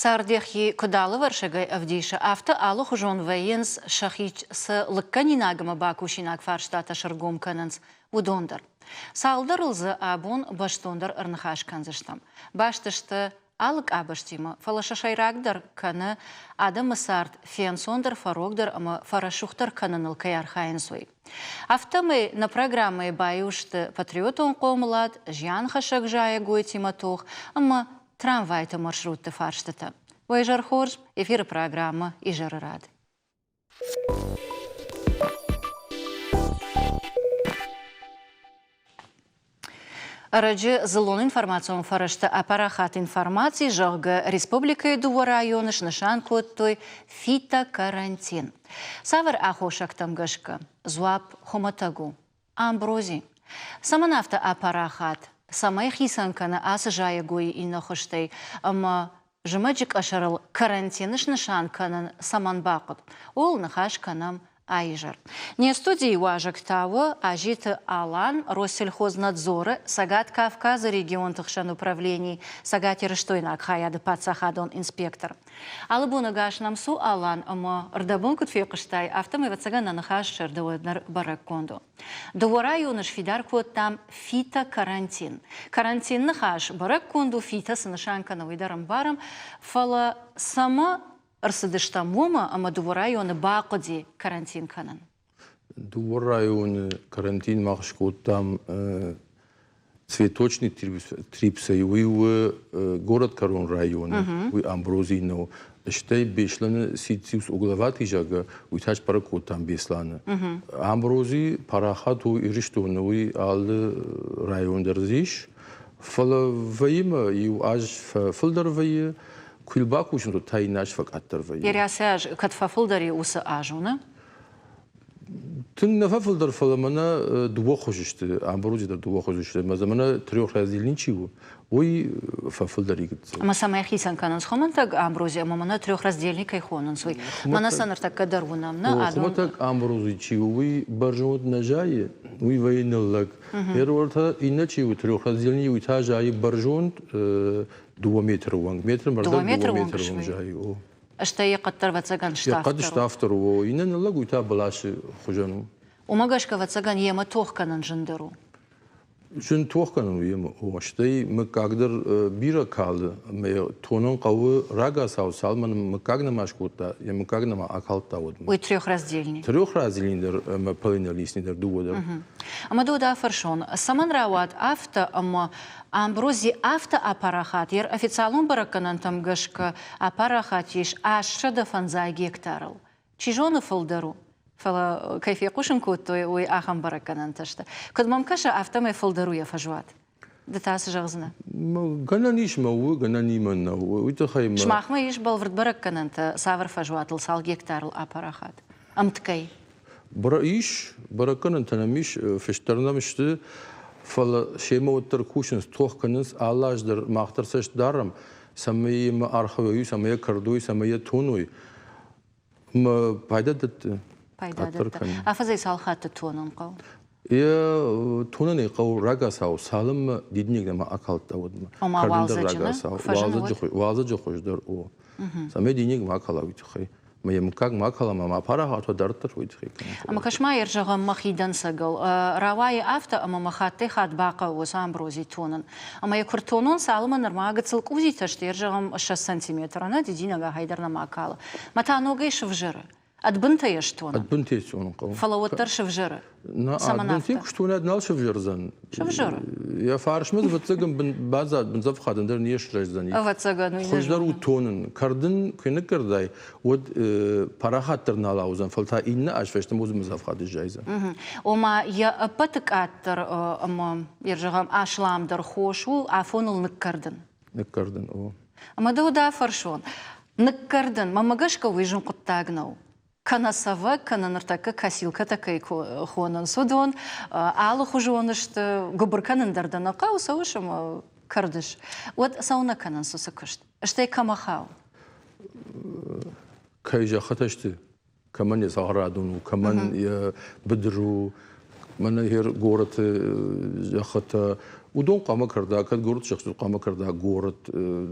Цард йӕхи куыд алывӕрсыгӕй ӕвдисы, афтӕ алыхуызон вӕййынц, сӕхи цы лыггӕнинаг ӕмӕ бакусинаг фарстатӕ сӕргом кӕнынц, уыдон дӕр. Цалдӕрыл дзы абон бӕстондӕр ӕрныхас кӕндзыстӕм. Баст сты алы къабӕзтимӕ, фӕлӕ сӕ сӕйрагдӕр кӕны адӕмы цард фенцондӕр, фӕрогдӕр ӕмӕ фӕрӕсугъддӕр кӕныныл кӕй архайынц, уый. Афтӕмӕй нӕ программӕйы баиу сты патриотон хъомылад, зианхӕссӕг зайӕгойтимӕ тох ӕмӕ трамвайты маршрутты фарстытӕ. Уӕ изӕр хорз, эфиры программӕ «Изӕры рад». Ӕрӕджы дзыллон информацион фӕрӕзты апарахат информаци, зӕгъгӕ, республикӕйы дыууӕ районы снысан кодтой фитокарантин. Цавӕр аххосӕгтӕм гӕсгӕ? Дзуапп хуымӕтӕг у. Амбрози. Цӕмӕн афтӕ апарахат, цӕмӕй хицӕн кӕны ацы зайӕгойы иннӕ хуызтӕй ӕмӕ зымӕджы къӕсӕрыл карантин снысан кӕнын цӕмӕн бахъуыд, ууыл ныхас кӕнӕм а-изӕр. Не студийы уазӕг та у Азиты Алан, Россельхознадзоры Цӕгат Кавказы регионты хсӕн управленийы цӕгатирыстойнаг хайады паддзахадон инспектор. Алы бон ӕгас нӕм цу, Алан, ӕмӕ ӕрдӕбон куыд фехъуыстай, афтӕмӕй, ӕвӕццӕгӕн, нӕ ныхас сӕрдӕуӕднӕр бӕрӕггонд у. Дыууӕ районы сфидар кодтам фитокарантин. Карантин ныхас бӕрӕггонд у, фито цы нысан кӕны, уый дӕр ӕмбарӕм, фӕлӕ цӕмӕ ӕрцыдыстӕм уымӕ, ӕмӕ дыууӕ районы бахъуыди карантин кӕнын? Дыууӕ районы карантин мах скодтам Цветочный трипсӕй, уый у городкӕрон районы, уый амброзий нӕу. Стӕй Беслӕны Сициус угловатый, зӕгъгӕ, уый та сбӕрӕг кодтам Беслӕны. Амбрози парахат у Ирыстоны, уый алы район дӕр дзы ис. Фӕлӕ вӕййы мӕ иу аз фӕфылдӕр вӕййы, куы йыл бакусын, то та иннӕ аз фӕкъаддӕр вӕййы. Ерӕсы аз кӕд фӕфылдӕр и, уыцы аз у, нӕ? Тынг нӕ фӕфылдӕр, фӕлӕ мӕнӕ дыууӕ хуызы сты, амбрози дӕр дыууӕ хуызы сты. Ӕмӕ мӕнӕ трехраздельный чи у, уый фӕфылдӕр и гыццыл. Ӕмӕ цӕмӕй хицӕн кӕнынц хуымӕтӕг амбрози ӕмӕ мӕнӕ трехраздельный кӕй хонынц, уый? Мӕнӕ сӕ ныртӕккӕ дӕр уынӕм, нӕ? Хуымӕтӕг амбрози чи у, уый бӕрзонд нӕ зайы, уый вӕййы ныллӕг. Ӕрвӕртӕ иннӕ чи у, трехраздельный, уый та зайы бӕрзонд, 2 метры онг. Метры мӕрдӕг 2 метры онг зайы. Стӕй йӕ хъӕд дӕр, ӕвӕццӕгӕн, ставддӕр. Йӕ хъӕд ставддӕр у. Иннӕ ныллӕг уый та бӕласы хуызӕн у. Уымӕ гӕсгӕ, ӕвӕццӕгӕн, йемӕ тох кӕнын зындӕр у. Зын тох кӕнын у йемӕ. Стӕй мыггаг дӕр бирӕ калы ӕмӕ йӕ тонын хъӕуы рагацау, цалынмӕ мыггаг нӕма скодта, йӕ мыггаг нӕма акалдта, уӕдмӕ. Уый трехраздельный. Трехраздельный дӕр ӕмӕ полинолистный дӕр, дыууӕ дӕр. Ӕмӕ дӕу дӕ фӕрсон, цӕмӕн рауад афтӕ, ӕмӕ амбрози афтӕ апарахат, йӕ официалон бӕрӕггӕнӕнтӕм гӕсгӕ апарахат ис 850 гектарыл. Чи зоны, фылдӕр у, фӕлӕ кӕй фехъусын кодтой, уый ахӕм бӕрӕггӕнӕнтӕ сты. Куыд мӕм кӕсы, афтӕмӕй фылдӕр у йӕ фӕзуат. Ды та цы зӕгъдзынӕ? Гӕнӕн ис мӕ у, гӕнӕн имӕ нӕу. Уый тыххӕй мӕ... Сымахмӕ ис бӕлвырд бӕрӕггӕнӕнтӕ, цавӕр фӕзуатыл, цал гектарыл апарахат? Ӕмткӕй. Ис, бӕрӕггӕнӕнтӕ нӕм ис, фыст дӕр нӕм сты, фӕлӕ семӕ уӕддӕр кусынц, тох кӕнынц, алы аз дӕр мах дӕр цӕст дарӕм, цӕмӕй йемӕ архайой, цӕмӕй йӕ кӕрдой, цӕмӕй йӕ тоной. Мӕ пайда дӕтты. Пайда дӕтты. Афӕдзӕй цал хатты тонын хъӕуы? Йӕ тонын ӕй хъӕуы рагацау, цалынмӕ дидинӕг нӕма акалдта, уӕдмӕ. Ома уалдзӕджы нӕ? Уалдзӕджы хуыздӕр у. Цӕмӕй дидинӕг ма акала, уый тыххӕй. Мӕ йӕ мыггаг ма акала, ӕмӕ ма парахат уа дарддӕр, уый тыххӕй. Ӕмӕ кӕс-ма, йер зӕгъӕм, мӕхи дӕнцӕгыл. Рауайы афтӕ, ӕмӕ мӕ хаттӕй-хатт бахъӕуы уыцы амбрози тонын. Ӕмӕ йӕ куы ртонон, цалынмӕ нырма гыццыл къудзитӕ сты, йер зӕгъӕм, 20 сантиметры, нӕ дидинӕг ахӕй дӕр нӕма калы. Мӕ та ногӕй сывзӕры. Ӕдбынтӕ йӕ стонын. Ӕдбынтӕ стонын хъӕуы. Фӕлӕ уӕддӕр сывзӕры. Нӕ, ӕдбынтӕ куы стонӕд, нал сывзӕрдзӕн. Сывзӕры. Йӕ фарсмӕ ӕвӕццӕгӕн баззад бындзӕфхад, ӕндӕр не срӕздзӕни. Ӕвӕццӕгӕн уый. Хуыздӕр у тонын. Кӕрдын куы ныккӕрдай, уӕд парахатдӕр нал ауыдзӕн, фӕлӕ та иннӕ аз фӕстӕмӕ уыцы бындзӕфхад сзайдзӕн. Ома йӕ ӕппӕты къаддӕр ӕмӕ, зӕгъӕм, асламдӕр хос у афоныл ныккӕрдын. Ныккӕрдын, о. Ӕмӕ дӕу дӕ фӕрсон, ныккӕрдын, мӕнмӕ гӕсгӕ уый зын хъуыддаг нӕу. Кӕнӕ цӕвӕг, кӕнӕ ныртӕккӕ косилкӕтӕ кӕй хонынц, уыдон алыхуызон сты, гуыбыр кӕнын дӕр дӕ нӕ хъӕуы, цӕуыс ӕмӕ кӕрдыс. Уӕд цӕуылнӕ кӕнынц уыцы куыст? Стӕй кӕмӕ хауы? Кӕй зӕххытӕ сты, кӕмӕн йӕ цӕхӕрадон у, кӕмӕн йӕ быдыр у. Мӕнӕ хер горӕты зӕххытӕ, уыдон хъуамӕ кӕрда, кӕд горӕты зӕххытыл хъуамӕ кӕрда горӕт,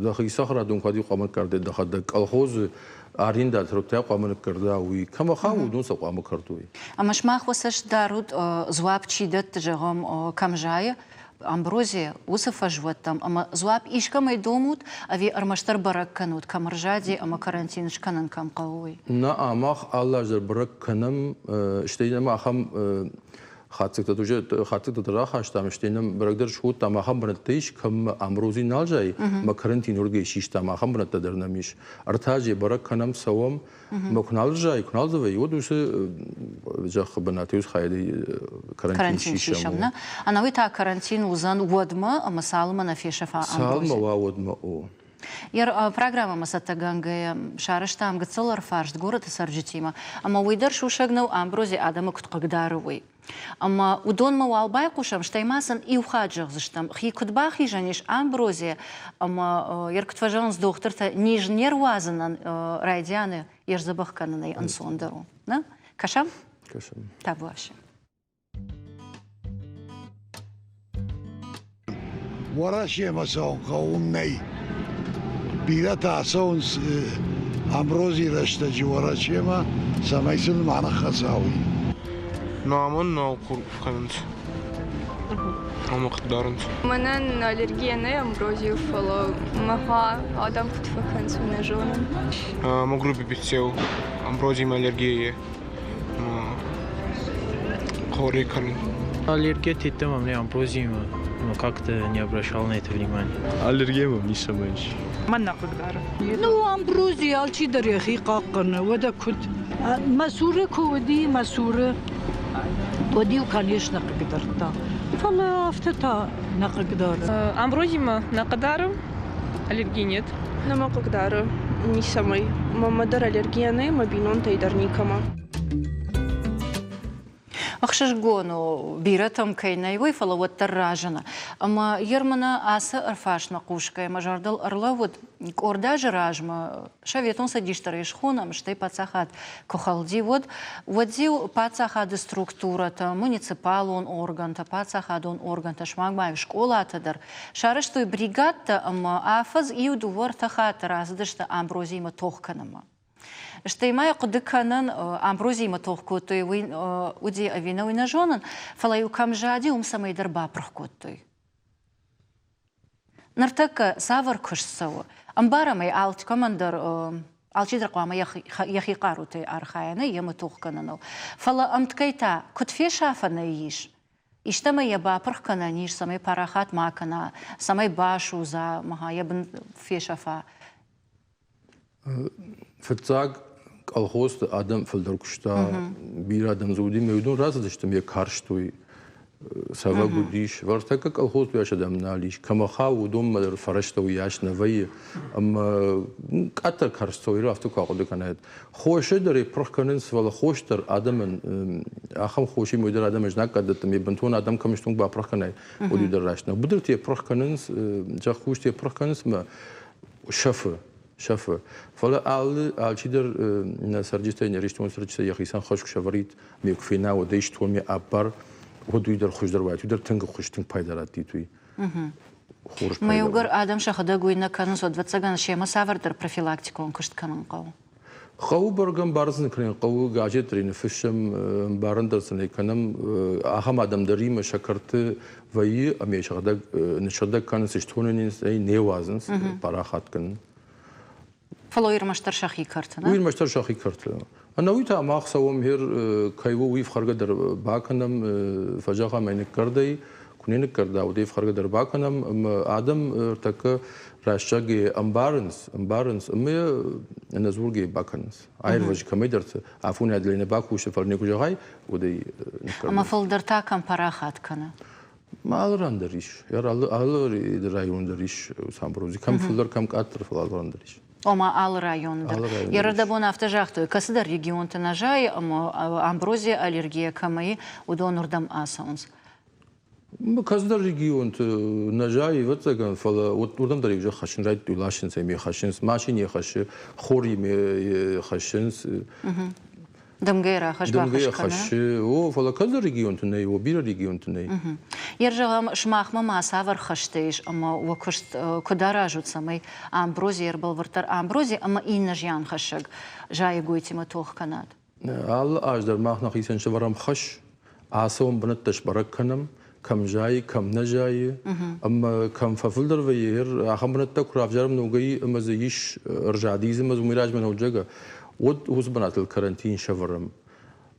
дӕхи цӕхӕрадон кӕд хъуамӕ кӕрдӕ дӕхӕдӕг колхозы арендатортӕ хъуамӕ ныккӕрда, уый кӕмӕ хауы, уыдон сӕ хъуамӕ кӕрдой. Ӕмӕ сымах уӕ цӕст дарут, дзуапп чи дӕтты, зӕгъӕм, кӕм зайы, амброзия, уыцы фӕзуӕттӕм ӕмӕ дзуапп искӕмӕй домут ӕви ӕрмӕстдӕр бӕрӕг кӕнут, кӕм ӕрзади ӕмӕ карантин скӕнын кӕм хъӕуы, уый? Нӕ, мах алы аз дӕр бӕрӕг кӕнӕм, стӕй нӕм ахӕм хатдзӕгтӕ хатдзӕгтӕ дӕр рахастам, стӕй нӕм бӕрӕг дӕр скодтам, ахӕм бынӕттӕ ис, кӕм амбрози нал зайы, ӕмӕ карантин уырдыгӕй систам, ахӕм бынӕттӕ дӕр нӕм ис. Ӕртӕ азы бӕрӕг кӕнӕм, цӕуӕм, Ӕмӕ куы нал зайы, куы нал дзы вӕййы, уӕд уыцы зӕххы бынаты уыцы хайады карантин сисӕм. Нӕ? Ӕнӕуый та карантин уыдзӕн уӕдмӕ, ӕмӕ цалынмӕ нӕ фесӕфа Цалынмӕ уа, уӕдмӕ, о. Йӕ программӕмӕ цӕттӕгӕнгӕйӕ сарӕзтам гыццыл ӕрфарст горӕты цӕрджытимӕ, ӕмӕ уый дӕр сусӕг нӕу, амбрози адӕмы куыд хъыгдары, уый. Ӕмӕ уыдонмӕ уал байхъусӕм, стӕй ма сын иу хатт зӕгъдзыстӕм, хи куыд бахизӕн ис амброзия ӕмӕ йӕ куыд фӕзӕгъынц дохтыртӕ, низ не руадзынӕн райдианы йе сдзӕбӕх кӕнынӕй ӕнцондӕр у. Нӕ? Кӕсӕм? Кӕсӕм. Табуафси. Уӕрӕсемӕ цӕуын хъӕуы нӕй. Бирӕтӕ ацӕуынц амброзийы рӕстӕджы Уӕрӕсемӕ, цӕмӕй сын ма ныххӕца, уый. Намын нал кӕнынц. Ӕмӕ хъыгдарынц. Мӕнӕн аллергия нӕй амброзийыл, фӕлӕ мӕ адӕм куыд фӕкӕнынц, уый нӕ зонын. Мӕ группе биццеу амброзимӕ аллергия хъори кӕнын. Аллергия тедтӕм мне амброзиимӕ, но как-то не обращал на это внимания. Аллергия мӕм ницӕмӕ ис. Мӕн нӕ хъыгдары. Ну, амбрози алчидӕр йӕхи хъахъхъӕны, уӕдӕ куыд? Мӕ цуры куы уыди, мӕ цуры, уӕд-иу, конечно, хъыгдардта. Фӕлӕ афтӕ та нӕ хъыгдары. Амброзимӕ нӕ хъыгдары, аллергии нет. Нӕ мӕ хъыгдары ницӕмӕй. Мӕнмӕ дӕр аллергия нӕй, мӕ бинонтӕй дӕр никӕмӕ. Ӕхсызгон у, бирӕтӕм кӕй нӕй, уый, фӕлӕ уӕддӕр разыны. Ӕмӕ Ермана ацы ӕрфарстмӕ хъусгӕйӕ мӕ зӕрдыл ӕрлӕууыд, къорд азы размӕ Советон Цӕдис дӕр ӕй схонӕм, стӕй паддзахад куы хӕлди, уӕд, уӕд-иу паддзахады структурӕтӕ, муниципалон органтӕ, паддзахадон органтӕ, суанг ма скъолатӕ дӕр сарӕзтой бригадтӕ ӕмӕ афӕдз иу-дыууӕ ӕртӕ хатты рацыдысты амброзиимӕ тох кӕнынмӕ. Стӕй ма йӕ хъуыды кӕнын, амброзиимӕ тох кодтой, уый уыди ӕви нӕ, уый нӕ зонын, фӕлӕ-иу кӕм зади, уым цӕмӕйдӕр бапырх кодтой. Ныртӕккӕ цавӕр куыст цӕуы? Ӕмбарӕм ӕй, алкӕмӕн дӕр алчидӕр хъуамӕ йӕхи хъарутӕй архайа, нӕ йемӕ тох кӕныныл. Фӕлӕ ӕмткӕй та куыд фесафӕн ӕй ис? Истӕмӕй йӕ бапырх кӕнӕн ис, цӕмӕй парахат ма кӕна, цӕмӕй басудза, йӕ бын фесӕфа? Фыццаг колхозты адӕм фылдӕр куыста, бирӕ адӕм дзы уыди, ӕмӕ уыдон рацыдысты ӕмӕ йӕ карстой. Цӕвӕг уыдис. Ӕртӕккӕ колхозты уыйас адӕм нал ис. Кӕмӕ хауы, уыдонмӕ дӕр фӕрӕзтӕ уыйас нӕ вӕййы. Ӕмӕ къаддӕр карст цӕуы, афтӕ куы ахъуыды кӕнай. Хосы дӕр ӕй пырх кӕнынц, фӕлӕ хос дӕр адӕмӕн ахӕм хосимӕ дӕр адӕмӕн знаггад дӕтты, ӕмӕ бынтон адӕм кӕм сты, уым бапырх кӕнай, уый дӕр раст нӕу. Быдырты йӕ пырх кӕнынц, зӕхкусджытӕ йӕ пырх кӕнынц ӕмӕ сӕфы, сӕфы. Фӕлӕ алы алчидӕр нӕ цӕрджытӕй, нӕ рестон цӕрджытӕй йӕхицӕн хӕс куы сӕвӕрид, ме куы фена, уӕд ӕй стон ме ӕппар, уӕд уый дӕр хуыздӕр уаид, уый дӕр тынг ӕххуыс, тынг пайда раттид уый. Хорз пайда. Мӕ иугӕр адӕм сӕхӕдӕг уый нӕ кӕнынц, уӕд, ӕвӕццӕгӕн, семӕ цавӕрдӕр профилактикон куыст кӕнын хъӕуы. Хъӕуы бӕргӕ ӕмбарын кӕнын хъӕуы, газет дӕр ныффыссӕм, ӕмбарын дӕр сын ӕй кӕнӕм. Ахӕм адӕм дӕр имӕ сӕ кӕрты вӕййы ӕмӕ сыгъдӕг ныссыгъдӕг кӕнынц, стонын ӕй не уадзынц парахат кӕнын. Фӕлӕ уый ӕрмӕстдӕр сӕхи кӕрты, нӕ? Уый ӕрмӕстдӕр сӕхи кӕрты. Ӕнӕуый та мах цӕуӕм хер, кӕй у, уый ӕфхӕргӕ дӕр бакӕнӕм, фӕзӕгъӕм ӕй ныккӕрдӕй, куы не ныккӕрда, уӕд ӕй ӕфхӕргӕ дӕр бакӕнӕм, ӕмӕ адӕм ӕртӕккӕ рӕстӕг ӕмбарынц, ӕмбарынц ӕмӕ ӕнӕдзургӕ бакӕнынц. Аирвӕзы кӕмӕйдӕрты, афонӕй нӕ бакусы, фӕлӕ не куы зӕгъай, уӕд ӕй ныккӕрдынц. Ӕмӕ фылдӕр та кӕм парахат кӕны? Алы ран дӕр ис. Алы, алы район дӕр ис амбрози. Кӕм фылдӕр, кӕм къаддӕр, фӕлӕ алы ран дӕр ис. Ома алы районы дӕр. Йӕ рӕдӕбон афтӕ загътой, кӕцыдӕр регионты нӕ зайы ӕмӕ амброзия аллергия кӕмӕ и, уыдон уырдӕм ацӕуынц. Кӕцыдӕр регионты нӕ зайы, ӕвӕццӕгӕн, фӕлӕ уырдӕм дӕр иу хӕссын райдыдтой, ласынц ӕй, ме хӕссынц, машинӕ хӕссы, хоримӕ хӕссынц. Дымгӕйы рахӕсс-бахӕсс кӕны? хӕссы, о, фӕлӕ кӕд регионты нӕй, о, бирӕ регионты нӕй. Йер зӕгъӕм, сымахмӕ ма цавӕр хӕстӕ ис ӕмӕ уӕ куыст куыд аразут, цӕмӕй амбрози ӕрбӕлвырддӕр амбрози ӕмӕ иннӕ зианхӕссӕг зайӕгойтимӕ тох кӕнат? Алы аз дӕр мах нӕхицӕн сӕвӕрӕм хӕс, ацӕуӕн бынӕттӕ сбӕрӕг кӕнӕм, кӕм зайы, кӕм нӕ зайы, ӕмӕ кӕм фӕфылдӕр вӕййы, ахӕм бынӕттӕ куы равзарӕм ногӕй ӕмӕ дзы ис ӕрзадизм ӕмӕ уымӕй размӕ нӕуджӕгӕ, уӕд уыцы бынатыл карантин сӕвӕрӕм.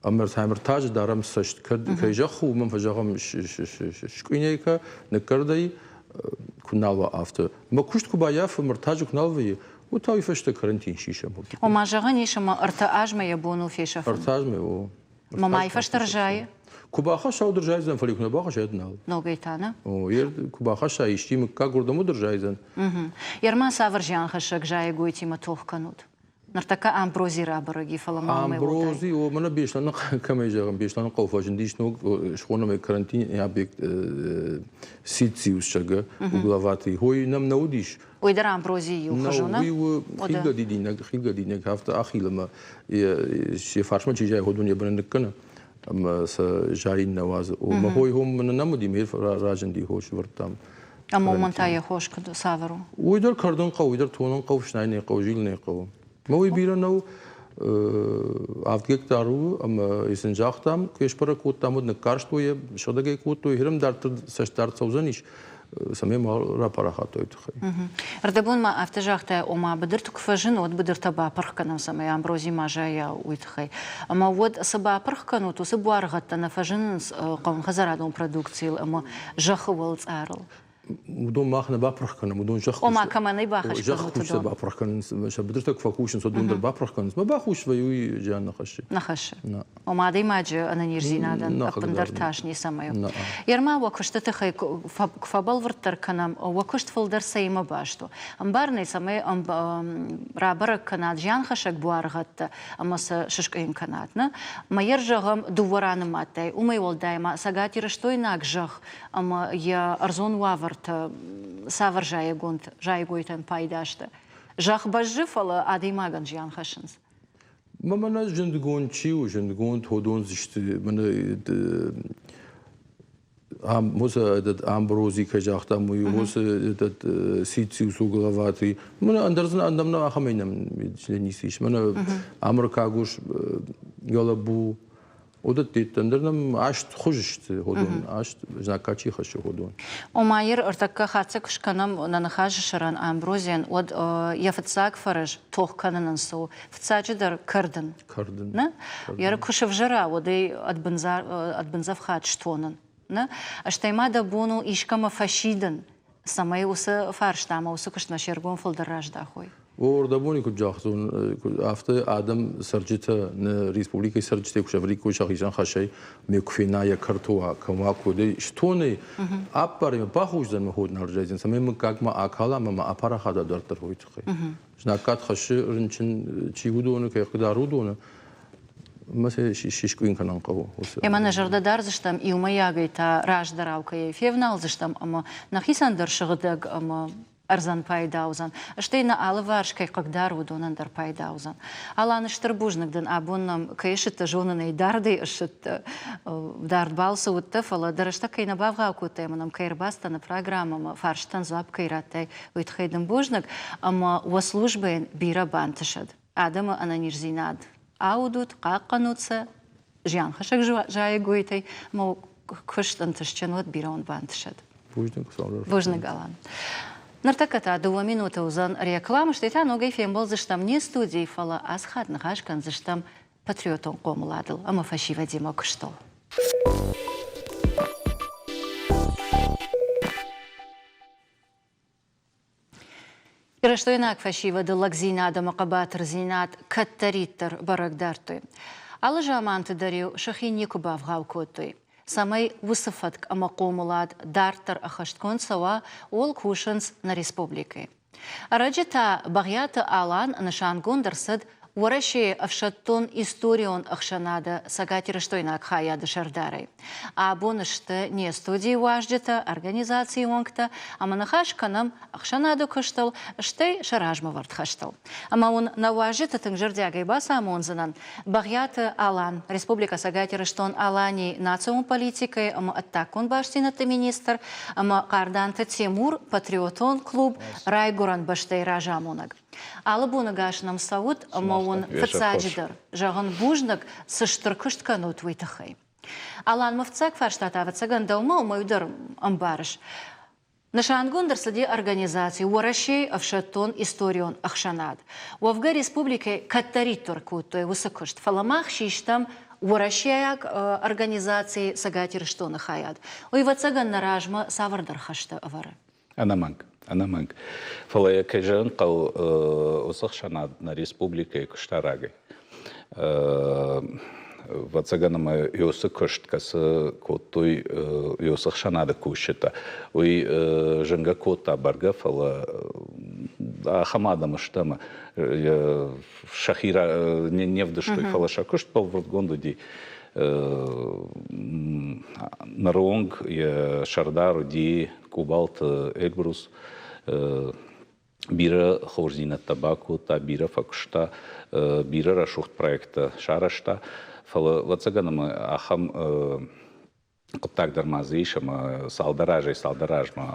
Ӕмӕ ӕртӕмыртазы дарӕм цӕст, кӕд кӕй зӕхх у, уымӕн фӕзӕгъӕм скъуинейкӕ, ныккӕрдӕй, куы нал уа, афтӕ. Ӕмӕ куыст куы баййафы, мыртазы куы нал вӕййы, уӕд та уый фӕстӕ карантин сисӕм. Ома зӕгъӕн ис, ӕмӕ ӕртӕ азмӕ йӕ бон у фесӕфын? Ӕртӕ азмӕ, о. Ма мӕй фӕстӕ рзайы? Куы бахӕсса, уӕд ӕрзайдзӕн, фӕлӕ куы нӕ бахӕсса, уӕд нал. Ногӕй та, нӕ? О, ер куы бахӕсса исчи мыггаг, уырдӕм уӕд ӕрзайдзӕн. Ерма цавӕр зианхӕссӕг зайӕгойтимӕ тох кӕнут? Ныртӕккӕ амбрози рабӕрӕг и, фӕлӕ ма уымӕй уӕлдай. Амбрози, о, мӕнӕ Беслӕны кӕмӕй зӕгъӕм, Беслӕны хъӕуы фӕзындис ног, схонӕм ӕй карантин объект Сициус, зӕгъгӕ, угловатый. Хой нӕм нӕ уыдис. Уый дӕр амброзийы иу хуыз у, нӕ? Уый у хилгӕ дидинӕг, афтӕ ахилы ӕмӕ йӕ фарсмӕ чи зайы, уыдон йӕ быны ныккӕны ӕмӕ сӕ зайын нӕ уадзы. Мӕ хой хом нӕм уыди, ме разынди хос вӕрдтам. Ӕмӕ уымӕн та йӕ хос куыд цавӕр у? Уый дӕр кӕрдын хъӕуы, уый дӕр тонын хъӕуы, фснайын хъӕуы, зилын хъӕуы. Мӕ уый бирӕ нӕу, авд гектар у, ӕмӕ сын загътам, куы сбӕрӕг кодтам, уӕд ныккарстой йӕ, сыгъдӕгӕй кодтой, хирӕм дарддӕр цӕстдард цӕудзӕнис, цӕмӕй ма рапарахат уой тыххӕй. Ӕрдӕбон ма афтӕ загътай, ома быдырты куы фӕзыны, уӕд быдыртӕ бапырх кӕнӕм, цӕмӕй амбрози ма зайа, уый тыххӕй. Ӕмӕ уӕд цы бапырх кӕнут, уыцы буаргъӕдтӕ нӕ фӕзынынц хъӕуынхӕдзарадон продукцийыл ӕмӕ зӕххы уӕлцъарыл? Уыдон мах нӕ бапырх кӕнӕм, уыдон зӕхх Ома кӕмӕн ӕй бахӕс кӕнут, зӕхкусджытӕ бапырх кӕнынц, сӕ быдыртӕ куы фӕкусынц, уыдон дӕр бапырх кӕнынц. Мӕ бахус вӕййы, уый зиан нӕ хӕссы. Нӕ хӕссы. Ома адӕймаджы ӕнӕниздзинадӕн ӕппындӕр тас ницӕмӕй у. Ерма уӕ куысты тыххӕй куы фӕбӕлвырддӕр кӕнӕм, уӕ куыст фылдӕр цӕимӕ баст у? Ӕмбарын ӕй, цӕмӕй рабӕрӕг кӕнат зианхӕссӕг буаргъӕдтӕ ӕмӕ сӕ сыскъуыйын кӕнат, нӕ? Мӕйӕр зӕгъӕм, дыууӕ ранымадтай, уымӕй уӕлдай ма цӕгатирыстойнаг зӕхх ӕмӕ йӕ ӕрдзон уавӕртӕ цавӕр зайӕгонд зайӕгойтӕн пайда сты? Зӕхх бӕззы, фӕлӕ адӕймагӕн зиан хӕссынц. Мӕнӕ зындгонд чи у, зындгонд уыдон сты мӕнӕ уыцы этот амбрози кӕй загътам, уый уыцы этот Сициус угловатый. Мӕнӕ ӕндӕр ӕндӕр ахӕмӕй нӕм ницы ис. Мӕнӕ амырыкаг ус гӕлӕбу Уыдӕтты ӕндӕр нӕм аст хуыз сты ходон, аст знаггад чи хӕссы ходон. Ома йыр ӕртӕккӕ хатдзӕг куы скӕнӕм нӕ ныхасы сӕрӕн амброзийӕн, уӕд йӕ фыццаг фӕрӕз тох кӕнынӕн цы у? Фыццаджыдӕр кӕрдын. Кӕрдын. Нӕ? Йӕ куы сывзӕра, уӕд ӕй ӕдбындзӕфхад стонын. Нӕ? Стӕй ма дӕ бон у искӕмӕ фӕсидын, цӕмӕй уыцы фарстамӕ, уыцы куыстмӕ се ргом фылдӕр раздахой. О, ӕрдӕбони куыд загътон, афтӕ адӕм цӕрджытӕ, нӕ республикӕйы цӕрджытӕ куы сӕвӕриккой сӕхицӕн хӕсӕй, ме куы фена йӕ кӕрты уа, кӕм уа, куыдӕй стонӕй, аппарӕм, бахуздзӕн мӕ ход нал райдзӕн, цӕмӕй мыггаг ма акала ӕмӕ ма апарахат дарддӕр уый тыххӕй. Знаггад хӕссы рынчын чи уыдоны, кӕй хъыгдары уыдоны, мӕ сӕ сискъуыйын кӕнын хъӕуы. Ӕмӕ нӕ зӕрдӕ дардзыстӕм иумӕйагӕй та раздӕрау кӕй февналдзыстӕм ӕмӕ нӕхицӕн дӕр сыгъдӕг ӕмӕ ӕрдзӕн пайда уыдзӕн, стӕй нӕ алыварс кӕй хъыгдары, уыдонӕн дӕр пайда уыдзӕн. Алан, стыр бузныг дын, абон нӕм кӕй ссыдтӕ, зонынӕй дардӕй ссыдтӕ, дард балцы уыдтӕ, фӕлӕ дӕ рӕстӕг кӕй нӕ бавгъау кодтай ӕмӕ нӕм кӕй ӕрбацыдтӕ нӕ программӕмӕ, фарстытӕн дзуапп кӕй радтай, уый тыххӕй дын бузныг ӕмӕ уӕ службӕйӕн бирӕ бантысӕд. Адӕмы ӕнӕниздзинад аудут, хъахъхъӕнут сӕ зианхӕссӕг зайӕгойтӕй ӕмӕ куыст ӕнтыстджын уӕд, бирӕ уын бантысӕд. Бузныг, Бузныг, Алан. Ныртӕккӕ та дыууӕ минуты уыдзӕн рекламӕ, стӕй та ногӕй фембӕлдзыстӕм не студийы, фӕлӕ ацы хатт ныхас кӕндзыстӕм патриотон хъомыладыл ӕмӕ фӕсивӕдимӕ куыстыл. Ирыстойнаг фӕсивӕды лӕгдзинад ӕмӕ хъӕбатырдзинад кӕддӕриддӕр бӕрӕг дардтой. Алы заманты дӕр-иу сӕхи никуы бавгъау кодтой. Цӕмӕй уыцы фӕтк ӕмӕ хъомылад дарддӕр ӕххӕстгонд цӕуа, ууыл кусынц нӕ республикӕйы. Ӕрӕджы та Бӕгъиаты Алан нысангонд ӕрцыд Уӕрӕсейы ӕфсӕддон-историон ӕхсӕнады цӕгатирыстойнаг хайады сӕрдарӕй. Абон сты не студийы уазджытӕ, организацийы уӕнгтӕ ӕмӕ ныхас кӕнӕм ӕхсӕнады куыстыл, стӕй сӕ размӕвӕрд хӕстыл. Ӕмӕ уын нӕ уазджыты тынг зӕрдиагӕй бацамондзынӕн Бӕгъиаты Алан, Республикӕ Цӕгат Ирыстон-Аланийы национ политикӕйы ӕмӕ ӕддагон бастдзинӕдты министр ӕмӕ Хъарданты Тимур, патриотон клуб «Райгуырӕн бӕстӕйы разамонӕг». Алы боны гас нӕм цӕут ӕмӕ уын фыццаджыдӕр зӕгъын бузныг, цы стыр куыст кӕнут, уый тыххӕй. Алан, мӕ фыццаг фарста та, ӕвӕццӕгӕн, дӕумӕ уымӕй дӕр ӕмбарыс. Нысангонд ӕрцыди организаци Уӕрӕсейы ӕфсӕддон-историон ӕхсӕнад. Уӕвгӕ республикӕйы кӕддӕриддӕр кодтой уыцы куыст, фӕлӕ мах систӕм уӕрӕсейаг организацийы Цӕгат Ирыстоны хайад. Уый, ӕвӕццӕгӕн, нӕ размӕ цавӕрдӕр хӕстӕ ӕвӕры. Ӕнӕмӕнг, ӕнӕмӕнг. Фӕлӕ йӕ кӕй зӕгъын хъӕуы, уыцы ӕхсӕнад нӕ республикӕйы куыста рагӕй. Ӕвӕццӕгӕн ӕмӕ уыцы куыст, кӕцы кодтой уыцы ӕхсӕнады кусджытӕ, уый зынгӕ кодта бӕргӕ, фӕлӕ ахӕм адӕм сты ӕмӕ сӕхи не вдыстой, фӕлӕ сӕ куыст бӕлвырдгонд уыди. Ныры онг йӕ сӕрдар уыди Къубалты Эльбрус бирӕ хорздзинӕдтӕ бакодта, бирӕ фӕкуыста, бирӕ рӕсугъд проекттӕ сарӕзта. Фӕлӕ, ӕвӕццӕгӕн, ӕмӕ ахӕм хъуыддаг дӕр ма дзы ис, ӕмӕ цалдӕр азӕй цалдӕр азмӕ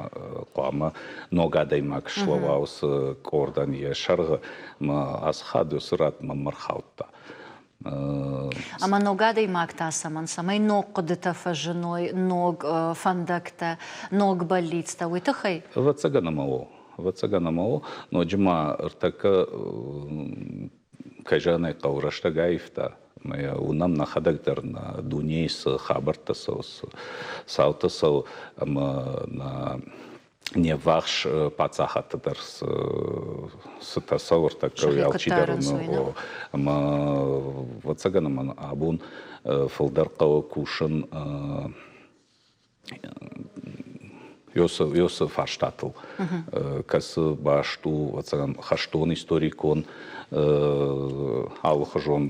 хъуамӕ ног адӕймаг слӕууа уыцы къордӕн йӕ сӕргъы. Ӕмӕ ацы хатт уыцы рад мӕнмӕ рхаудта. Ӕмӕ ног адӕймаг та цӕмӕн? Цӕмӕй ног хъуыдытӕ фӕзыной, ног фӕндӕгтӕ, ног бӕллицтӕ, уый тыххӕй? Ӕвӕццӕгӕн ӕмӕ о. Ӕвӕццӕгӕн ӕмӕ о. Ноджы ма ӕртӕккӕ, кӕй зӕгъын ӕй хъӕуы, рӕстӕг аивта. Ӕмӕ йӕ уынӕм нӕхӕдӕг дӕр нӕ дунейы цы хабӕрттӕ цӕуы, цы цаутӕ цӕуы, ӕмӕ нӕ не ввахс паддзахадты дӕр цытӕ цӕуы ӕртӕккӕ, уый алчидӕр уыны. Ӕмӕ ӕвӕццӕгӕн ӕмӕ абон фылдӕр хъӕуы кусын уыцы фарстатыл, кӕцы баст у, ӕвӕццӕгӕн, хӕстон-историкон алыхуызон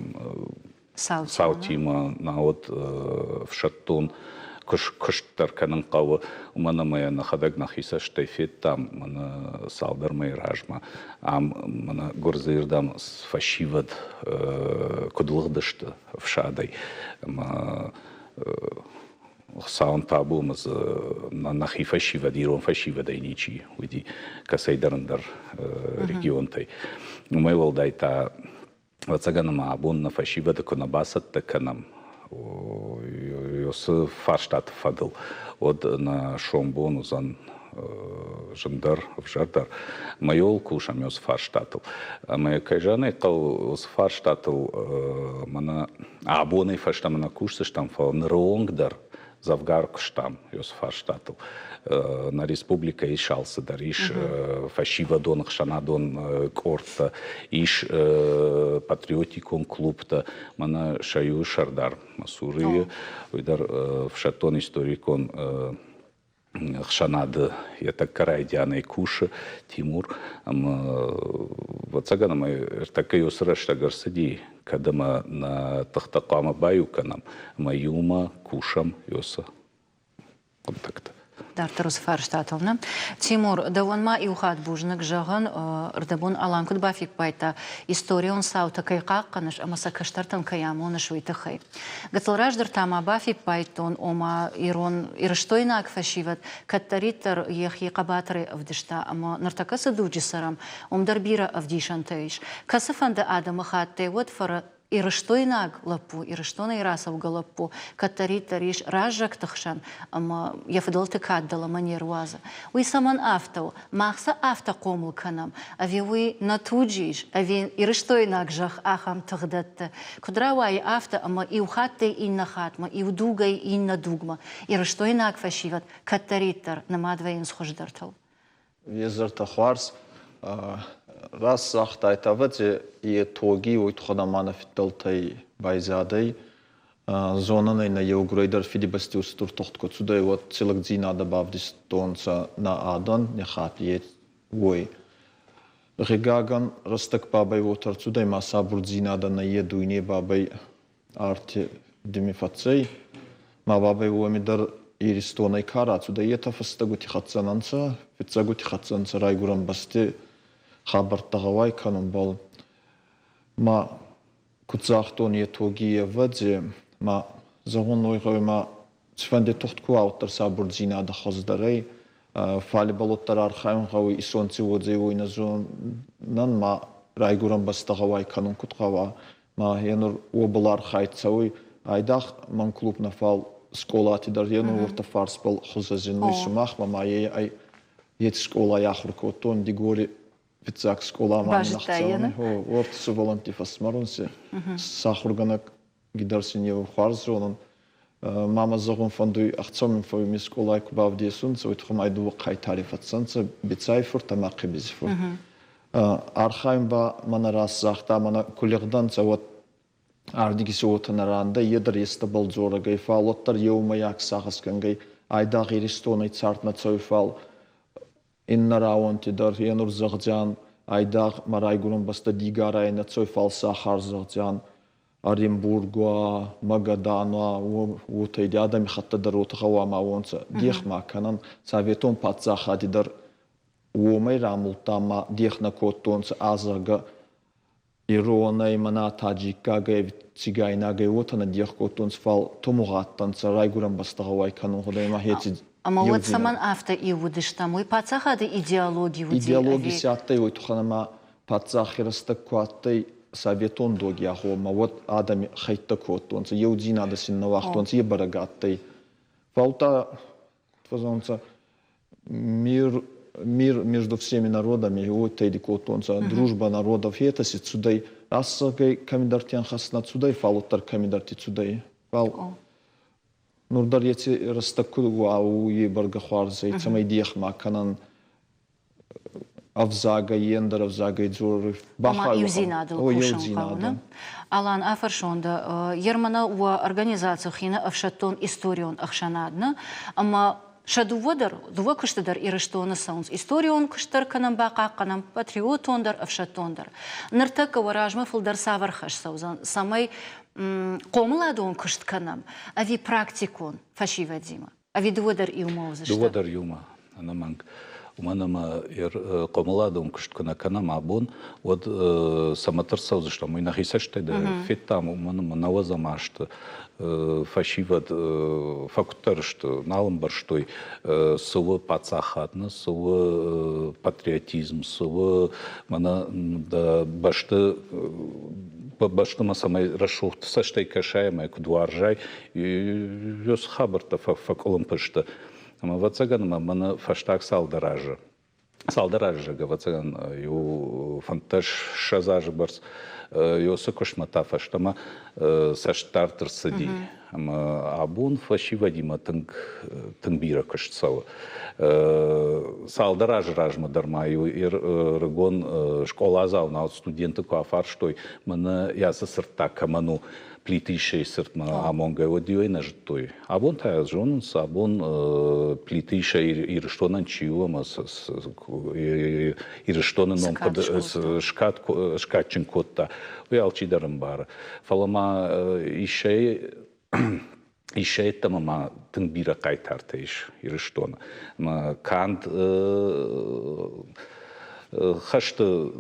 цаутимӕ, науӕд ӕфсӕддон куыст дӕр кӕнын хъӕуы, уымӕн ӕмӕ йӕ нӕхӕдӕг нӕхи цӕстӕй федтам мӕнӕ цалдӕр мӕйы размӕ. Ам мӕнӕ Гуырдзыйы рдӕм фӕсивӕд куыд лыгъдысты ӕфсадӕй. Ӕмӕ Хуыцауӕн табу ӕмӕ дзы нӕхи фӕсивӕд, ирон фӕсивӕдӕй ничи уыди кӕцӕйдӕр ӕндӕр регионтӕй. Уымӕй уӕлдай та ӕвӕццӕгӕн ӕмӕ абон нӕ фӕсивӕды куы нӕ бацӕттӕ кӕнӕм уыцы фарстаты фӕдыл, уӕд нӕ сомбон уыдзӕн зындӕр, ӕвзӕрдӕр. Мӕйыл кусӕм уыцы фарстатыл. Ӕмӕ кӕй зӕгъын ӕй хъӕуы, уыцы фарстатыл мӕнӕ абонӕй фӕстӕмӕ нӕ кусдзыстӕм, фӕлӕ ныры онг дӕр дзӕвгар куыстам уыцы фарстатыл. Нӕ республикӕйы ис алцыдӕр, ис фӕсивӕдон ӕхсӕнадон къордтӕ, ис патриотикон клубтӕ. Мӕнӕ сӕ иуы сӕрдар Масурийы, уый дӕр ӕфсӕддон-историкон ӕхсӕнады йӕ тӕккӕ райдианӕй кусы Тимур. Ӕмӕ, ӕвӕццӕгӕн, ӕмӕ ӕртӕккӕ уыцы рӕстӕг ӕрцыди, кӕд ӕмӕ нӕ тыхтӕ хъуамӕ баиу кӕнӕм ӕмӕ иумӕ кусӕм уыцы хъуыддӕгты. Дарддӕр уыцы фарстатыл, нӕ? Тимур, дӕуӕн ма иу хатт бузныг зӕгъын, ӕрдӕбон Алан куыд бафиппайдта, историон цаутӕ кӕй хъахъхъӕныс ӕмӕ сӕ кӕстӕртӕн кӕй амоныс, уый тыххӕй. Гыццыл раздӕр та ма бафиппайдтон, ома ирон ирыстойнаг фӕсивӕд кӕддӕриддӕр йӕхи хъӕбатырӕй ӕвдыста ӕмӕ ныртӕккӕ цы дуджы цӕрӕм, уым дӕр бирӕ ӕвдисӕнтӕ ис. Кӕцыфӕнды адӕмыхаттӕй уӕд ирыстойнаг лӕппу, Ирыстонӕй рацӕугӕ лӕппу кӕддӕриддӕр ис раззӕгты хсӕн ӕмӕ йӕ фыдӕлты кад дӕлӕмӕ не руадзы. Уый цӕмӕн афтӕ у? Мах сӕ афтӕ хъомыл кӕнӕм, ӕви уый нӕ туджы ис, ӕви ирыстойнаг зӕхх ахӕм тых дӕтты? Куыд рауайы афтӕ, ӕмӕ иу хаттӕй иннӕ хатмӕ, иу дугӕй иннӕ дугмӕ ирыстойнаг фӕсивӕд кӕддӕриддӕр нымад вӕййынц хуыздӕртыл? Е зӕрдӕ хуарз раст загътайтӕ, ӕвӕдзи, е тоги уой туххӕн ӕма нӕ фиддӕлтӕй байзадӕй. Зонӕн ӕй, нӕ еугурӕй дӕр Фидибӕсти устур тугъд ку цудӕй, уӕд ци лӕгдзийнадӕ бавдистонцӕ нӕ адӕн, не хатт е уой. Гъигагӕн, рӕстӕг бабӕй уотӕ рцудӕй ма сабурдзийнадӕ нӕййе дуйне бабӕй арти дими фӕцӕй. Ма бабӕй уоми дӕр Иристонӕй ка рацудӕй, етӕ фӕстӕгути хӕццӕ нӕ нцӕ, фиццӕгути хӕццӕ нцӕ райгурӕн бӕсти хабӕрттӕ гъӕуай кӕнунбӕл. Ма куд загътон, е тоги ӕвӕдзи, ма зӕгъун уой гъӕуй ма цифӕнди тухт ку уа, уӕддӕр сабурдзийнадӕ хуӕздӕр ӕй. Фал ибӕл уӕддӕр архайун гъӕуй, исон ци уодзӕй, уой нӕ зонӕн, ма райгурӕн бӕстӕ гъӕуай кӕнун куд гъӕуа. Ма е нур уобӕл архайд цӕуй. Айдагъ мӕн клуб нӕ, фал скъолати дӕр е нур уотӕ фарсбӕл хузӕ зиннуй сумахмӕ, ма е ӕй еци скъолай ахур кодтон Дигори фиццаг скъоламӕ нӕхцӕуӕн. Уорти сувӕллӕнтти фӕсмӕрунци. Сахургӕнӕг дӕр син еу хуарз зонун. Ма мӕ зӕгъун фӕндуй, ӕхцӕуӕн мин фӕууй скъолай ку бавдесунцӕ, уой туххӕй ма дууӕ хъайтари фӕцӕнцӕ, Бецай-фурт ӕма Хъибизи-фурт. Архайун ба мӕнӕ раст загъта, мӕнӕ ку лигъдӕнцӕ, уӕд ардиги си уотӕ нӕ рандӕй, е дӕр естӕбӕл дзорӕг ӕй, фал уӕддӕр еумӕйаг сагъӕсгӕнгӕй айдагъ Иристонӕй цард нӕ цӕуй, фал Иннӕ рауӕнти дӕр е нур зӕгъдзиан, айдагъ мӕ райгурӕн бӕстӕ Дигарӕй нӕ цӕуй, фал сахар зӕгъдзиан, Оренбург уа, Магадан уа, уотӕ адӕмихӕттӕ дӕр уотӕ гъӕуама уонцӕ. Дех ма кӕнӕн, советон паддзахади дӕр уомӕй рамулдта ма дех нӕ кодтонцӕ, а зӕгъгӕ, иронӕй, мӕнӕ таджиккагӕй, цигайнагӕй уотӕ нӕ дех кодтонцӕ, фал тумугъ адтӕнцӕ райгурӕн бӕстӕ гъӕуай кӕнун гъудӕй ма еци Ӕмӕ уӕд цӕмӕн афтӕ иу уыдыстӕм? Уый паддзахады идеологи уыди? Идеологи си адтӕй уой туххӕн ӕма паддзахи рӕстӕг ку адтӕй советон доги агъоммӕ, уӕд адӕми хӕйттӕ кодтонцӕ, еудзийнадӕ син нӕ уагътонцӕ, е бӕрӕг адтӕй. Фал та, фӕзӕгъунцӕ, мир, мир между всеми народами, уотӕ кодтонцӕ, дружба народов, это си цудӕй, раст кӕмидӕрти ӕнхӕст нӕ цудӕй, фал уӕддӕр кӕмидӕрти цудӕй. Фал нур дӕр еци рӕстӕг куд уа, е бӕргӕ хуарз ӕй, цӕмӕй дех ма кӕнӕн ӕвзагӕй, ӕндӕр ӕвзагӕй дзоры. Ома иудзинадыл кусын хъӕуы, нӕ? Алан, афӕрсон дӕ, Ермана уӕ организаци хины ӕфсӕддон историон ӕхсӕнад, нӕ? Ӕмӕ сӕ дыууӕ дӕр, дыууӕ куысты дӕр Ирыстоны цӕуынц. Историон куыст дӕр кӕнӕм, бахъахъхъӕнӕм, патриотон дӕр, ӕфсӕддон дӕр. Ныртӕккӕ уӕ размӕ фылдӕр цавӕр хӕс цӕудзӕн, цӕмӕй хъомыладон куыст кӕнӕм ӕви практикон фӕсивӕдимӕ? Ӕви дыууӕ дӕр иумӕ уыдзысты? Дыууӕ дӕр иумӕ, ӕнӕмӕнг. Уымӕн ӕмӕ хъомыладон куыст куы нӕ кӕнӕм абон, уӕд цӕмӕт ӕрцӕудзыстӕм, уый нӕхи цӕстӕй дӕр федтам, уымӕн ӕмӕ нӕуӕдзӕм азты фӕсивӕд фӕкуыддӕр сты, нал ӕмбӕрстой, цы у паддзахад, цы у патриотизм, цы у мӕнӕ бӕсты бӕстӕмӕ цӕмӕй рӕсугъд цӕстӕй кӕсай ӕмӕ куыд уарзай, Ёс хабӕрттӕ фӕкъуылымпы сты. Ӕмӕ, ӕвӕццӕгӕн, ӕмӕ мӕнӕ фӕстаг цалдӕр азы, цалдӕр азы, ӕвӕццӕгӕн, иу 25 азы бӕрц Ёсы куыстмӕ та фӕстӕмӕ цӕстдард ӕрцыди. Ӕмӕ абон фӕсивӕдимӕ тынг, тынг бирӕ куыст цӕуы. Цалдӕр азы размӕ дӕр ма иу ӕрыгон скъоладзау нал студенты куы афарстой, мӕнӕ йӕ цы цырдта кӕмӕн у, Плиты Исайы цыртмӕ амонгӕ, уӕд иуӕй нӕ зыдтой. Абон та зонынц, абон Плиты Исай Ирыстонӕн чи у ӕмӕ Ирыстоны ном куыд скадджын кодта, уый алчидӕр ӕмбары. Фӕлӕ ма Исайы Исайы йеддӕмӕ ма тынг бирӕ хъайтартӕ ис Ирыстоны. Ӕмӕ канд хӕсты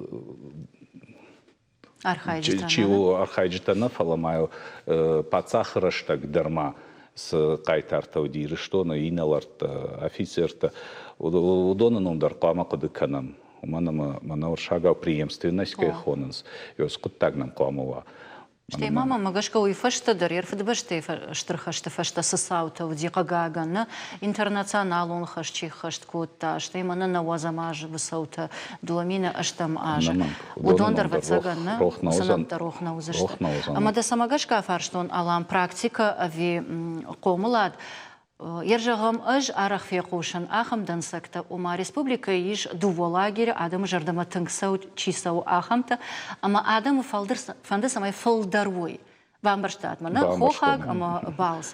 чи у архайджытӕ нӕ, фӕлӕ ма паддзахы рӕстӕг дӕр ма цы хъайтартӕ уыди Ирыстоны, инӕлӕрттӕ, офицертӕ, уыдоны ном дӕр хъуамӕ хъуыды кӕнӕм. Уымӕн ӕмӕ мӕнӕ уырыссагау преемственность кӕй хонынц, уыцы хъуыддаг нӕм хъуамӕ уа. Стӕй ма мӕм гӕсгӕ уый фӕстӕ дӕр йӕ Фыдыбӕстӕйы Стыр хӕсты фӕстӕ цы цаутӕ уыди, хъыгагӕн, нӕ интернационалон хӕст чи ххӕст кодта, стӕй мӕнӕ нӕуӕдзӕм азы быцӕутӕ, 2008 азы. Уыдон дӕр, ӕвӕццӕгӕн, нӕ уыцы нӕмттӕ рох нӕ уыдзысты. Ӕмӕ дӕ цӕмӕ гӕсгӕ афарстон, Алан, практикӕ ӕви хъомылад? Йе зӕгъӕм, ӕз арӕх фехъусын ахӕм дӕнцӕгтӕ, ома республикӕйы ис дыууӕ лагеры, адӕмы зӕрдӕмӕ тынг цӕуы, чи цӕуы, ахӕмтӕ, ӕмӕ адӕмы фӕнды, цӕмӕй фылдӕр уой. Бамбӕрстат мӕ, нӕ хохаг ӕмӕ балц.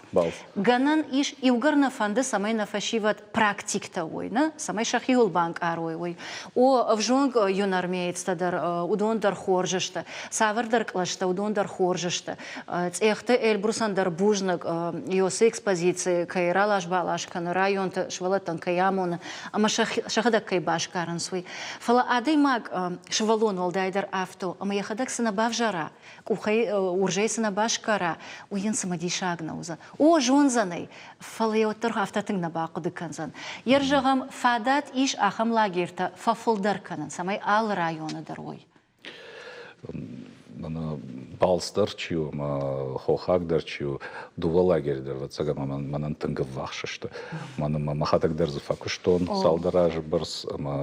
Гӕнӕн ис, иугӕр нӕ фӕнды, цӕмӕй нӕ фӕсивӕд практиктӕ уой, нӕ, цӕмӕй сӕхиуыл банкъарой, уый. О, ӕвзонг юнармеецтӕ дӕр, уыдон дӕр хорз сты. Цавӕрдӕр кълӕстӕ, уыдон дӕр хорз сты. Цъехты Эльбрусӕн дӕр бузныг, Йосы экспозици кӕй ралас-балас кӕны, районты сывӕллӕттӕн кӕй амоны ӕмӕ сӕхӕдӕг кӕй басгарынц, уый. Фӕлӕ адӕймаг, сывӕллон уӕлдайдӕр афтӕ у, ӕмӕ йӕхӕдӕг цы нӕ бавзара, къухӕй уырзӕй цы нӕ басгара, уый йын цымыдисаг нӕ уыдзӕн. О, зондзӕн ӕй, фӕлӕ йӕ уӕддӕр афтӕ тынг нӕ бахъуыды кӕндзӕн. Йе зӕгъӕм, фадат ис ахӕм лагертӕ фӕфылдӕр кӕнын, цӕмӕй алы районы дӕр уой. Балц дӕр чи у ӕмӕ хохаг дӕр чи у, дыууӕ лагерь дӕр, ӕвӕццӕгӕн, мӕнӕн тынг ӕввахс сты. Мӕн ӕмӕ мӕхӕдӕг дӕр дзы фӕкуыстон цалдӕр азы бӕрц ӕмӕ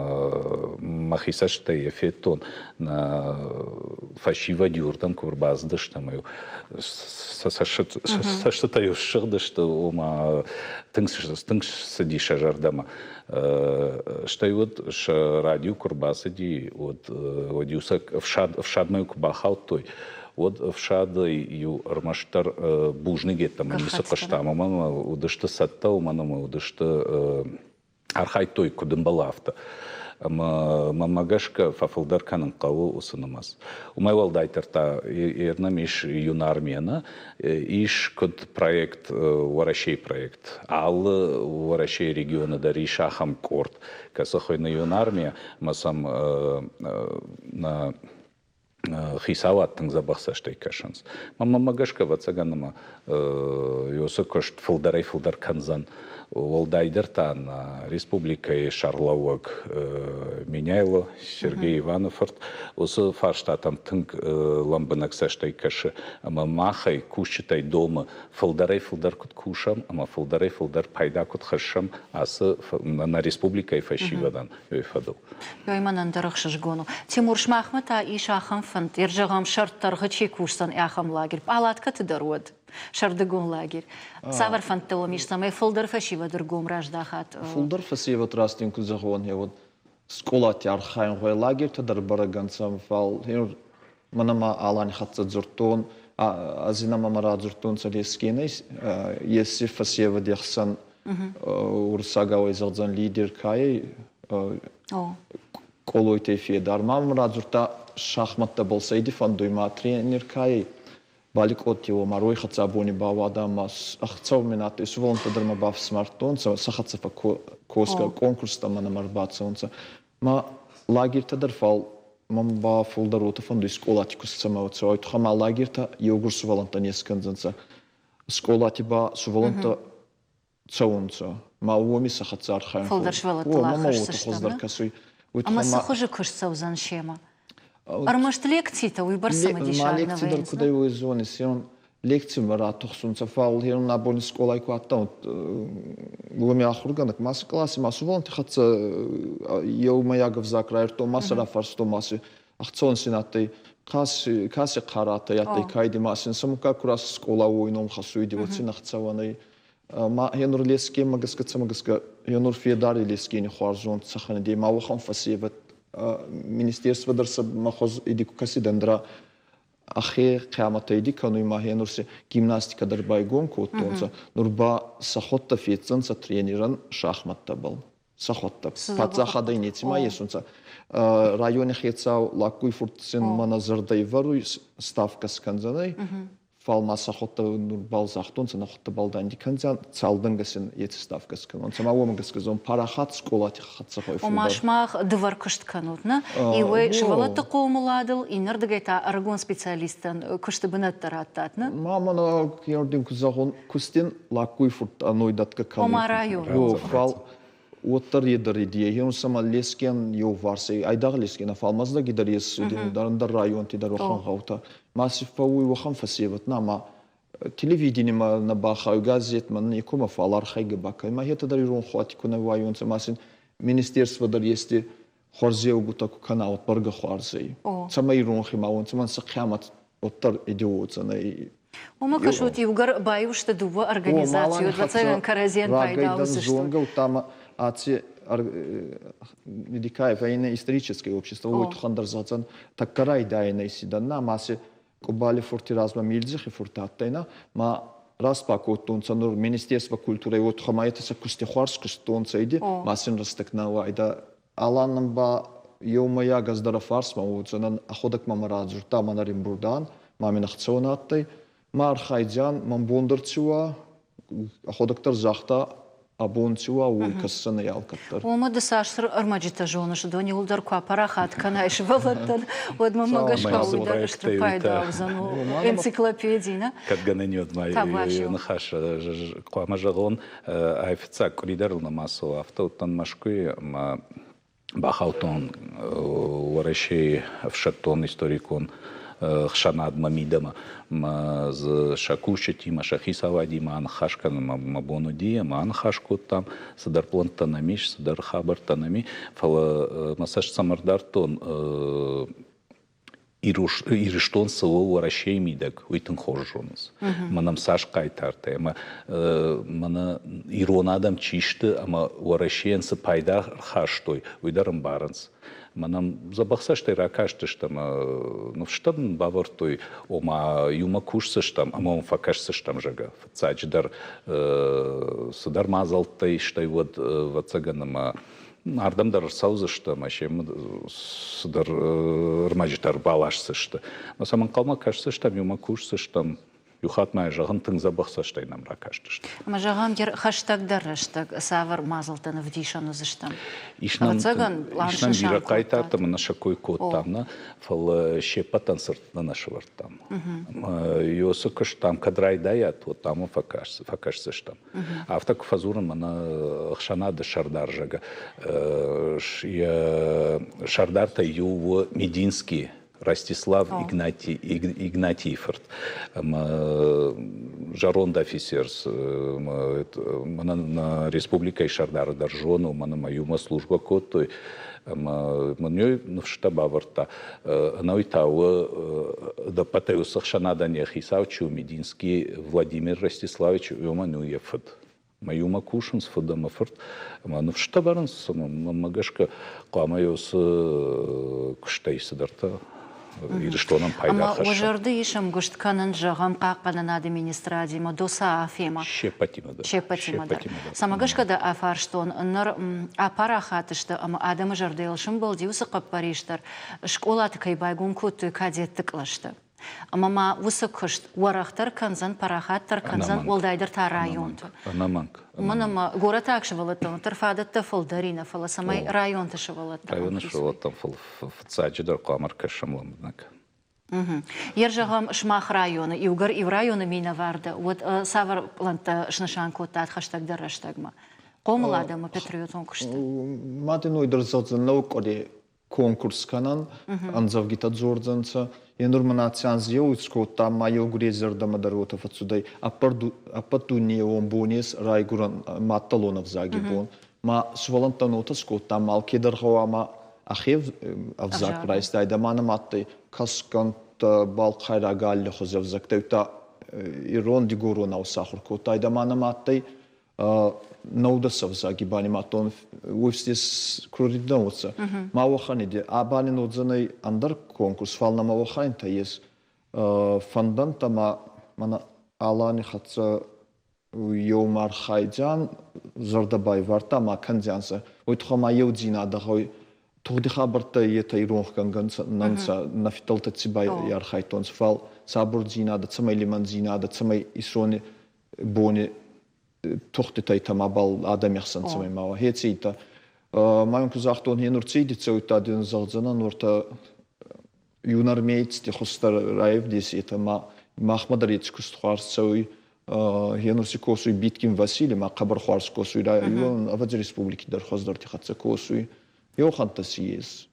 мӕхи цӕстӕй йӕ федтон. Нӕ фӕсивӕд иуырдӕм куы ӕрбацыдысты ӕмӕ-иу сӕ цӕстытӕ-иу ссыгъдысты, ома тынг тынг цыди сӕ зӕрдӕмӕ. Стӕй уӕд сӕ радио куы ӕрбацыди, уӕд уӕд-иу сӕ ӕфсад ӕфсадмӕ куы бахаудтой, уӕд ӕфсадӕй иу ӕрмӕстдӕр бузныг йеддӕмӕ ницы хъуыстам, уымӕн ӕмӕ уыдысты цӕттӕ, уымӕн ӕмӕ уыдысты архайдтой, куыд ӕмбӕлы, афтӕ. Ӕмӕ мӕнмӕ гӕсгӕ фӕфылдӕр кӕнын хъӕуы уыцы нымӕц. Уымӕй уӕлдайдӕр та нӕм ис юнармия, нӕ? Ис куыд проект, Уӕрӕсейы проект. Алы Уӕрӕсейы регионы дӕр ис ахӕм къорд, кӕцы хуыйны юнармия, ӕмӕ сӕм нӕ хицауад тынг дзӕбӕх цӕстӕй кӕсынц. Мӕнмӕ гӕсгӕ, ӕвӕццӕгӕн, ӕмӕ уыцы куыст фылдӕрӕй-фылдӕр кӕндзӕн. Уӕлдайдӕр та нӕ республикӕйы сӕргълӕууӕг Меняйло Сергей Иваны фырт уыцы фарстатӕм тынг лӕмбынӕг цӕстӕй кӕсы ӕмӕ махӕй, кусджытӕй домы, фылдӕрӕй-фылдӕр куыд кусӕм ӕмӕ фылдӕрӕй-фылдӕр пайда куыд хӕссӕм ацы нӕ республикӕйы фӕсивӕдӕн, уый фӕдыл. Ой, мӕнӕн дӕр ӕхсызгон у. Тимур, сымахмӕ та ис ахӕм фӕнд, зӕгъӕм, сӕрддӕргъы чи кусдзӕн, ахӕм лагерь, пъалаткӕты дӕр уӕд, сӕрдыгон лагерь. Цавӕр фӕндтӕ уӕм ис, цӕмӕй фылдӕр фӕсивӕды ргом раздахат? Фылдӕр фӕсивӕд раст ин куд зӕгъон, уӕд скъолати архайун гъӕуй лагертӕ дӕр бӕрӕг ӕнцӕ, фал мӕнӕ ма Алани хӕццӕ дзурдтон, ӕзинӕ мӕмӕ радзурдтонцӕ Лескенӕй, еци фӕсевӕди ӕхсӕн уруссагау зӕгъдзӕн лидер ка ӕй, Къолойтӕй Федар. Ма мӕм радзурдта шахмӕттӕбӕл цӕйди фӕндуй ма тренер ка ӕй, Баликъоти Омар, уой хӕццӕ абони бауадӕ ӕма ӕхцӕу мин адтӕй, сувӕллӕнттӕ дӕр мӕ бафсмардтонцӕ, сӕ хӕццӕ фӕккосгӕ конкурстӕмӕ нӕмӕ ӕрбацӕунцӕ. Ма лагертӕ дӕр, фал мӕн ба фулдӕр уотӕ фӕндуй скъолати куст цӕмӕ цӕуай, тухӕ ма лагертӕ еугур сувӕллӕнттӕ не скӕндзӕнцӕ. Скъолати ба сувӕллӕнттӕ цӕунцӕ, ма уоми сӕ хӕццӕ архайун. Фулдӕр сувӕллӕттыл Мӕмӕ уотӕ хуӕздӕр кӕсуй. Ӕма цы хуызы куыст цӕудзӕн семӕ? Ӕрмӕст лекцитӕ уыйбӕрц цымыдисаг нӕ лекци дӕр куд ӕй уой зонис, лекцимӕ ратухсунцӕ, фал херун абони скъолай ку адтӕн, уоми ахургӕнӕг ма си къласи ма сувӕллӕнтти хӕццӕ еумӕйаг ӕвзаг райрдтон, ма сӕ рафарстон, ма си ӕхцон син адтӕй, каси хъар адтӕй, адтӕй кайди, ма син сӕ муггаг ку раст скъола уой ном хӕссуйди, уӕд син ӕхцӕуӕн ӕй. Ма енур Лескенмӕ гӕсгӕ цӕмӕ гӕсгӕ енур федари Лескени хуарзонд цӕхӕн ма уӕхӕн фӕсевӕд министерство дӕр сӕ махоз иди ку кӕсидӕндра ӕхе хъиамӕтӕй кӕнуй ма хенур си гимнастикӕ дӕр байгон кодтонцӕ. Нур ба сӕхуӕдтӕ феддзӕнцӕ тренерӕн шахмӕттӕбӕл. Сӕхуӕдтӕ. Паддзахадӕй нецима есунцӕ. Райони хецау Лаккуй фурт син мӕнӕ зӕрдӕй вӕруй ставкӕ скӕндзӕнӕй. Фал ма сӕхуӕдтӕ нур бал загътонцӕ, нӕхуӕдтӕбӕл данди кӕндзиан, цалдӕнгӕ син еци ставкӕ скӕнонцӕ. Ма уомӕ гӕсгӕ зон парахат скъолати хӕццӕ хой Ома сымах дывӕр куыст кӕнут, нӕ? Иуӕй сывӕллӕтты хъомыладыл, иннӕрдыгӕй та ӕрыгон специалисттӕн куысты бынӕттӕ раттат, нӕ? Ма мӕнӕ ердин куы зӕгъон, куыстен лаккуй фурт ӕной дӕтгӕ кӕнуй. Ома район. Фал уӕддӕр е дӕр идея. Еун сӕмӕ Лескен еуварсӕй, айдагъ Лескен, фал Мӕздӕги дӕр ес ӕндӕр районти дӕр уӕхӕн гъӕутӕ. Ма си фӕууй уӕхӕн фӕсевӕд, на ма телевидениемӕ нӕ бахауй, газетмӕ некумӕ, фал архайгӕ ба кӕй. Ма етӕ дӕр иронхуати ку нӕ уайонцӕ, ма син министерство дӕр ести хуӕрзеугутӕ ку кӕна, уӕд бӕргӕ хуарз ӕй. Цӕмӕй иронхи ма уонцӕ, мӕн сӕ хъиамӕт уӕддӕр идеодзӕнӕй. Уымӕ кӕсут, иугӕр баиу сты дыууӕ организацийы, ӕвӕццӕгӕн, кӕрӕдзийӕн пайда уыдзысты. Зонгӕ уыдта аци Медикаев военно-историческое общество, уой туххӕн дӕр зӕгъдзӕн, тӕккӕ райдайӕнӕй цидӕн, ма си Къубали-фурти размӕ Милдзихи-фурт адтӕй, нӕ, ма раст бакодтонцӕ нур Министерство культурӕй уотӕ ма етӕ сӕ кусти хуарз кустонцӕ иди, ма син рӕстӕг нӕ уайдӕ. Аланӕн ба еумӕйаг ӕз дӕр ӕ фарсмӕ уодзӕнӕн, ӕхуӕдӕг мӕмӕ радзурдта, мӕн ӕримбурдан, ма мин ӕхцӕуӕн адтӕй. Ма архайдзиан, мӕн бон дӕр ци уа, ӕхуӕдӕг дӕр загъта, абон ци уа, уой кӕсдзӕнӕй алкӕддӕр. Уомӕ ды цас ӕрмӕджытӕ зоныс, уыдон иууылдӕр куы апарахат кӕнай сывӕллӕттӕн, уӕд мӕнмӕ гӕсгӕ уый дӕр стыр пайда уыдзӕн энциклопеди, нӕ? Кӕд гӕнӕн уӕд ма ныхас хъуамӕ зӕгъон, ай фыццаг къуыри дӕр нӕма цӕуы, афтӕ уыдтӕн Мӕскуыйы ӕмӕ бахаудтон Уӕрӕсейы ӕфсӕддон историкон ӕхсӕнадмӕ мидӕмӕ. Мӕ дзы сӕ кусджытимӕ, сӕ хицауадимӕ аныхас кӕнын мӕ бон уыди ӕмӕ аныхас кодтам. Цыдӕр пълӕнттӕ нӕм ис, цыдӕр хабӕрттӕ нӕм и, фӕлӕ мӕ цӕст цӕмӕ ӕрдардтон, Ирыстон цы у Уӕрӕсейы мидӕг, уый тынг хорз зонынц. Мӕнӕм цас хъайтартӕ ӕмӕ мӕнӕ ирон адӕм чи сты ӕмӕ Уӕрӕсейӕн цы пайда ӕрхастой, уый дӕр ӕмбарынц. Мӕнӕм дзӕбӕх цӕстӕй ракастысты ӕмӕ ныфстӕ мын бавӕрдтой, ома иумӕ кусдзыстӕм ӕмӕ уым фӕкӕсдзыстӕм, зӕгъгӕ. Фыццаджыдӕр цыдӕр мадзӕлттӕ истӕй уӕд, ӕвӕццӕгӕн, ӕмӕ ардӕм дӕр ӕрцӕудзысты ӕмӕ семӕ цыдӕр ӕрмӕджытӕ ӕрбаласдзысты. Ӕмӕ сӕм ӕнхъӕлмӕ кӕсдзыстӕм, иумӕ кусдзыстӕм. Иу хатт ма зӕгъын, тынг дзӕбӕх цӕстӕй нӕм ракастысты. Ӕмӕ зӕгъӕм, хӕстӕгдӕр рӕстӕг цавӕр мадзӕлттӕ ӕвдисӕн уыдзыстӕм? Ӕвӕццӕгӕн, план Ис нӕм бирӕ хъайтартӕ, мӕнӕ сӕ кой кодтам, нӕ, фӕлӕ се ппӕтӕн цырт нӕ сӕвӕрдтам. Ёсы куыст там кӕд райдайат, уӕд там фӕкӕсдзыстӕм. Афтӕ куы фӕдзурын, мӕнӕ ӕхсӕнады сӕрдар, зӕгъгӕ, йӕ сӕрдартӕй иу у Мединский Ростислав Игнатийы фырт. Ӕмӕ зӕронд офицер мӕнӕ нӕ республикӕйы сӕрдары дӕр зоны, уымӕн ӕмӕ иумӕ службӕ кодтой. Ӕмӕ мын уый ныфсытӕ бавӕрдта. Ӕнӕуый та у ӕдӕппӕтӕй уыцы ӕхсӕнадӕн йӕ хицау чи у, Мединский Владимир Ростиславич, уымӕн у йӕ фыд. Мӕ иумӕ кусынц фыд ӕмӕ фырт, ӕмӕ ныфсытӕ вӕрынц, ӕмӕ мӕнмӕ гӕсгӕ хъуамӕ уыцы куыстӕй цыдӕртӕ Ирыстонӕн пайда Ӕмӕ уӕ зӕрды ис ӕмгуыст кӕнын, зӕгъӕм, хъахъхъӕнынады министрадимӕ, ДОСААФ-имӕ? Се ппӕтимӕ дӕр. Се ппӕтимӕ дӕр. Цӕмӕ гӕсгӕ дӕ афарстон, ныр апарахат сты ӕмӕ адӕмы зӕрдӕйыл сымбӕлди уыцы хъӕппӕрис дӕр, скъолаты кӕй байгом кодтой кадетты кълӕстӕ. Ӕмӕ ма уыцы куыст уӕрӕхдӕр кӕндзӕн, парахатдӕр кӕндзӕн, уӕлдайдӕр та районты. Ӕнӕмӕнг. Уымӕн ӕмӕ горӕтаг сывӕллӕттӕн уӕддӕр фадӕттӕ фылдӕр и нӕ, фӕлӕ цӕмӕй районты сывӕллӕттӕ. Районы сывӕллӕттӕм фыццаджыдӕр хъуамӕ ӕркӕсӕм лӕмбынӕг. Йер зӕгъӕм, сымах районы, иугӕр иу районы минӕвар дӕ, уӕд цавӕр пълӕнттӕ снысан кодтат хӕстӕгдӕр рӕстӕгмӕ? Хъомылад ӕмӕ патриотон куысты. Мадин уой дӕр зӕгъдзӕн нӕуӕг къуӕре конкурс кӕнӕн, ӕмдзӕвгитӕ дзордзӕнцӕ. Е нур мӕн аци анз еу искодта ӕма еугурей зӕрдӕмӕ дӕр уотӕ фӕццудӕй. Ӕппӕтдуйнеуон бон ес райгурӕн маддӕлон ӕвзаги бон. Ма сувӕллӕнттӕн уотӕ скодта, ма алкедӕр гъӕуама ӕхе ӕвзаг райстайдӕ, ма нӕм адтӕй кӕсгӕнттӕ, балхъайраг аллихузи ӕвзӕгтӕ, удта ирон-дигоронау сахур кодтайдӕ, ма нӕм адтӕй нӕудӕс ӕвзаги банимадтон, уфсдес курдидӕнцӕ. Ма уӕхӕн иде. А ба нин уодзӕнӕй ӕндӕр конкурс, фал нӕмӕ уӕхӕнтӕ ес. Фӕндӕнтӕ ма мӕнӕ Алани хӕццӕ еумӕ архайдзиан, зӕрдӕ байвардта ма кӕндзианцӕ. Уой туххӕй ма еудзийнадӕ гъӕуй. Тугъди хабӕрттӕ етӕ иронхгӕнгӕ нӕ нцӕ, нӕ фиддӕлтӕ ци байархайдтонцӕ, фал сабурдзийнадӕ, цӕмӕй лимӕндзийнадӕ, цӕмӕй исони бони тухтитӕй мабал адӕми ӕхсӕн цӕмӕй ма уа. Хецитӕ. Ма ин ку загътон, хе нур ци дицӕуидта дин зӕгъдзӕнӕн, уортӕ юнармейцти хузтӕ раевдесетӕ, ма махмӕ дӕр еци куст хуарз цӕуй. Хе нур си косуй Биткин Васили, ма хъӕбӕр хуарз косуй, ӕвӕдзи республики дӕр хуӕздӕрти хӕццӕ косуй. Еухӕнттӕ си ес.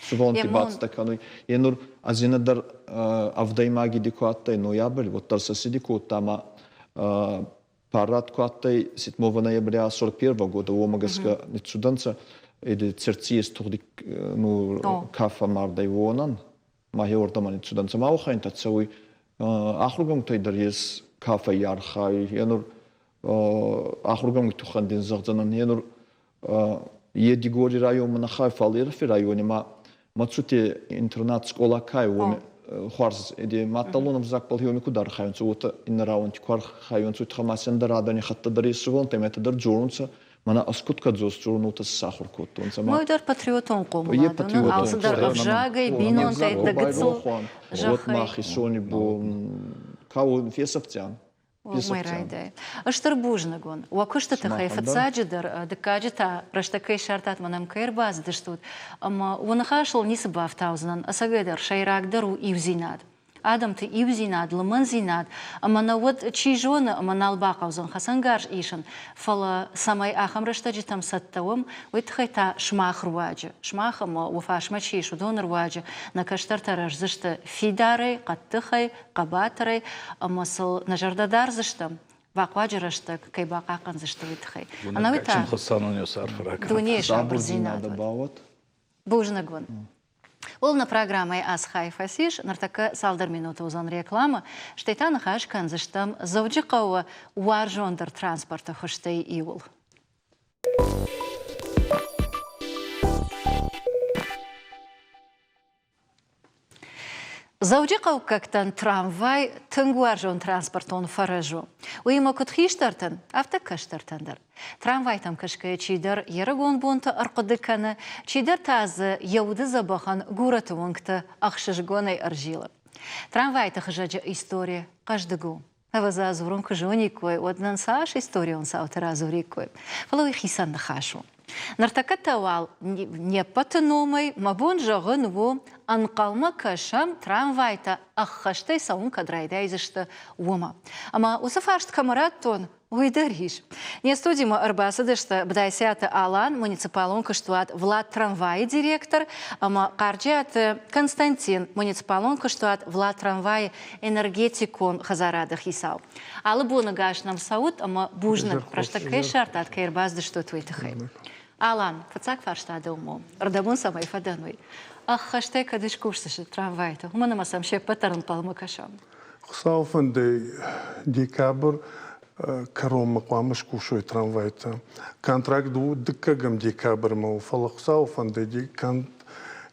Сувӕллӕнтти бацӕттӕ кӕнуй. Е нур ӕзинӕ дӕр ӕвдӕймаги ди ку адтӕй ноябрь, уӕддӕр сӕ ци кодта ӕма парад ку адтӕй 7 ноября 41 года, уомӕ гӕсгӕ ниццудӕнцӕ или Церци тугъди ну ка фӕммардӕй, уонӕн ма хеуордӕмӕ ниццудӕнцӕ. Ма уӕхӕнтӕ цӕуй ахургӕнгутӕй дӕр ес ка фӕййархайуй. Е нур ахургӕнгути туххӕн дин зӕгъдзӕнӕн, е нур Е Дигори районмӕ нӕ хай, фал Ирӕфи райони ма Мацути интернат скъола кай, уоми Хуарз идея. Маддӕлон ӕвзагбӕл хеуони куд архайунцӕ, уотӕ иннӕ рауӕнти ку архайунцӕ, уой ма сӕ ӕндӕр адӕни хӕццӕ дӕр ес сувӕллӕнттӕ дӕр дзорунцӕ. Мӕнӕ ӕз куд кӕдзос дзорун, уотӕ сӕ сахур кодтонцӕ. Мой дӕр патриотон хъомылад, алцыдӕр ӕвзагӕй, бинонтӕй, дӕ гыццыл зӕххӕй. Мах исони бон ка фесӕфдзиан. Уымӕй райдай. Стыр бузныг уын. Уӕ куысты тыххӕй фыццаджыдӕр, дыккаджы та рӕстӕг кӕй ссардтат, мӕнӕ мӕм кӕй ӕрбацыдыстут. Ӕмӕ уӕ ныхасыл ницы бафтаудзынӕн. Ӕцӕгӕйдӕр, сӕйрагдӕр у иудзинад. Адӕмты иудзинад, лымӕндзинад, ӕмӕ нӕ уӕд, чи зоны, ӕмӕ нал бахъӕудзӕн хӕцӕнгарз исын, фӕлӕ цӕмӕй ахӕм рӕстӕджытӕм цӕттӕ уӕм, уый тыххӕй та сымах руаджы, сымах ӕмӕ уӕ фарсмӕ чи ис, уыдоны руаджы нӕ кӕстӕртӕ рӕздзысты фидарӕй, хъӕддыхӕй, хъӕбатырӕй ӕмӕ сыл нӕ зӕрдӕ дардзыстӕм, бахъуаджы рӕстӕг кӕй бахъахъхъӕндзысты, уый тыххӕй. Ӕнӕуи та дунейы сабырдзинад уӕд. Бузныг уын. Уыл нӕ программӕйы ацы хай фӕцис. Ныртӕккӕ цалдӕр минуты уыдзӕн рекламӕ, стӕй та ныхас кӕндзыстӕм Дзӕуджыхъӕуы уарзондӕр транспорты хуызтӕй иуыл. Дзӕуджыхъӕуккӕгтӕн трамвай тынг уарзон транспортон фӕрӕз у. Уыимӕ куыд хистӕртӕн, афтӕ кӕстӕртӕн дӕр. Трамвайтӕм кӕсгӕйӕ чидӕр йе рыгон бонты ӕрхъуыды кӕны, чидӕр та дзы йӕ уды дзӕбӕхӕн горӕты уынгты ӕхсызгонӕй ӕрзилы. Трамвайты хызӕджы истори хъӕздыг у. Ӕвӕдза, дзурын куы зониккой, уӕд нын цас историон цаутӕ радзуриккой. Фӕлӕ уый хицӕн ныхас у. Ныртӕккӕ та уал не ппӕты номӕй мӕ бон зӕгъын у, ӕнхъӕлмӕ кӕсӕм, трамвайтӕ ӕххӕстӕй цӕуын кӕд райдайдзысты, уымӕ. Ӕмӕ уыцы фарст кӕмӕ радтон, уый дӕр ис. Не студимӕ ӕрбацыдысты Бдайсиаты Алан, муниципалон куыстуат Влад трамвайы директор ӕмӕ Хъарджиаты Константин, муниципалон куыстуат Влад трамвайы энергетикон хӕдзарады хицау. Алы боны гас нӕм цӕут ӕмӕ бузныг, рӕстӕг кӕй ссардтат, кӕй ӕрбацыдыстут, уый тыххӕй. Алан, фыццаг фарста дӕумӕ у. Ӕрдӕбон цӕмӕй фӕдӕн уый? Ӕххӕстӕй кӕд скусдзысты трамвайты, уымӕн ӕмӕ сӕм се ппӕт дӕр ӕнхъӕлмӕ кӕсӕм. Хуыцауы фӕндӕй декабрь кӕронмӕ хъуамӕ скусой трамвайтӕ. Контракт у дыккӕгӕм декабрмӕ у, фӕлӕ Хуыцауы фӕндӕй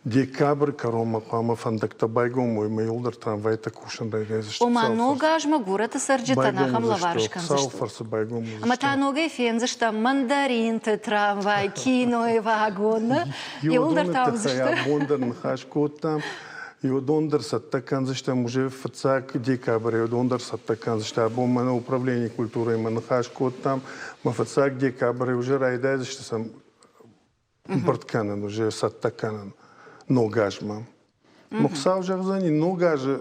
декабрь кӕронмӕ хъуамӕ фӕндӕгтӕ байгом уой, ӕмӕ иуылдӕр трамвайтӕ кусын райдайдзысты. Ома ног азмӕ горӕты цӕрджытӕн ахӕм лӕвар скӕндзысты. фӕрцы байгом уыдзысты. Ӕмӕ та ногӕй фендзыстӕм мандаринты трамвай, кинойы вагоны. Иуылдӕр та уыдзысты. Абон дӕр ныхас кодтам. Уыдон дӕр цӕттӕ кӕндзыстӕм уже фыццаг декабры, уыдон дӕр цӕттӕ кӕндзысты. Абон мӕнӕ управление культурӕимӕ ныхас кодтам. Мӕ фыццаг декабры уже райдайдзысты сӕм ӕмбырд кӕнын, уже цӕттӕ кӕнын ног азмӕ. Хуыцау зӕгъдзӕни, ног азы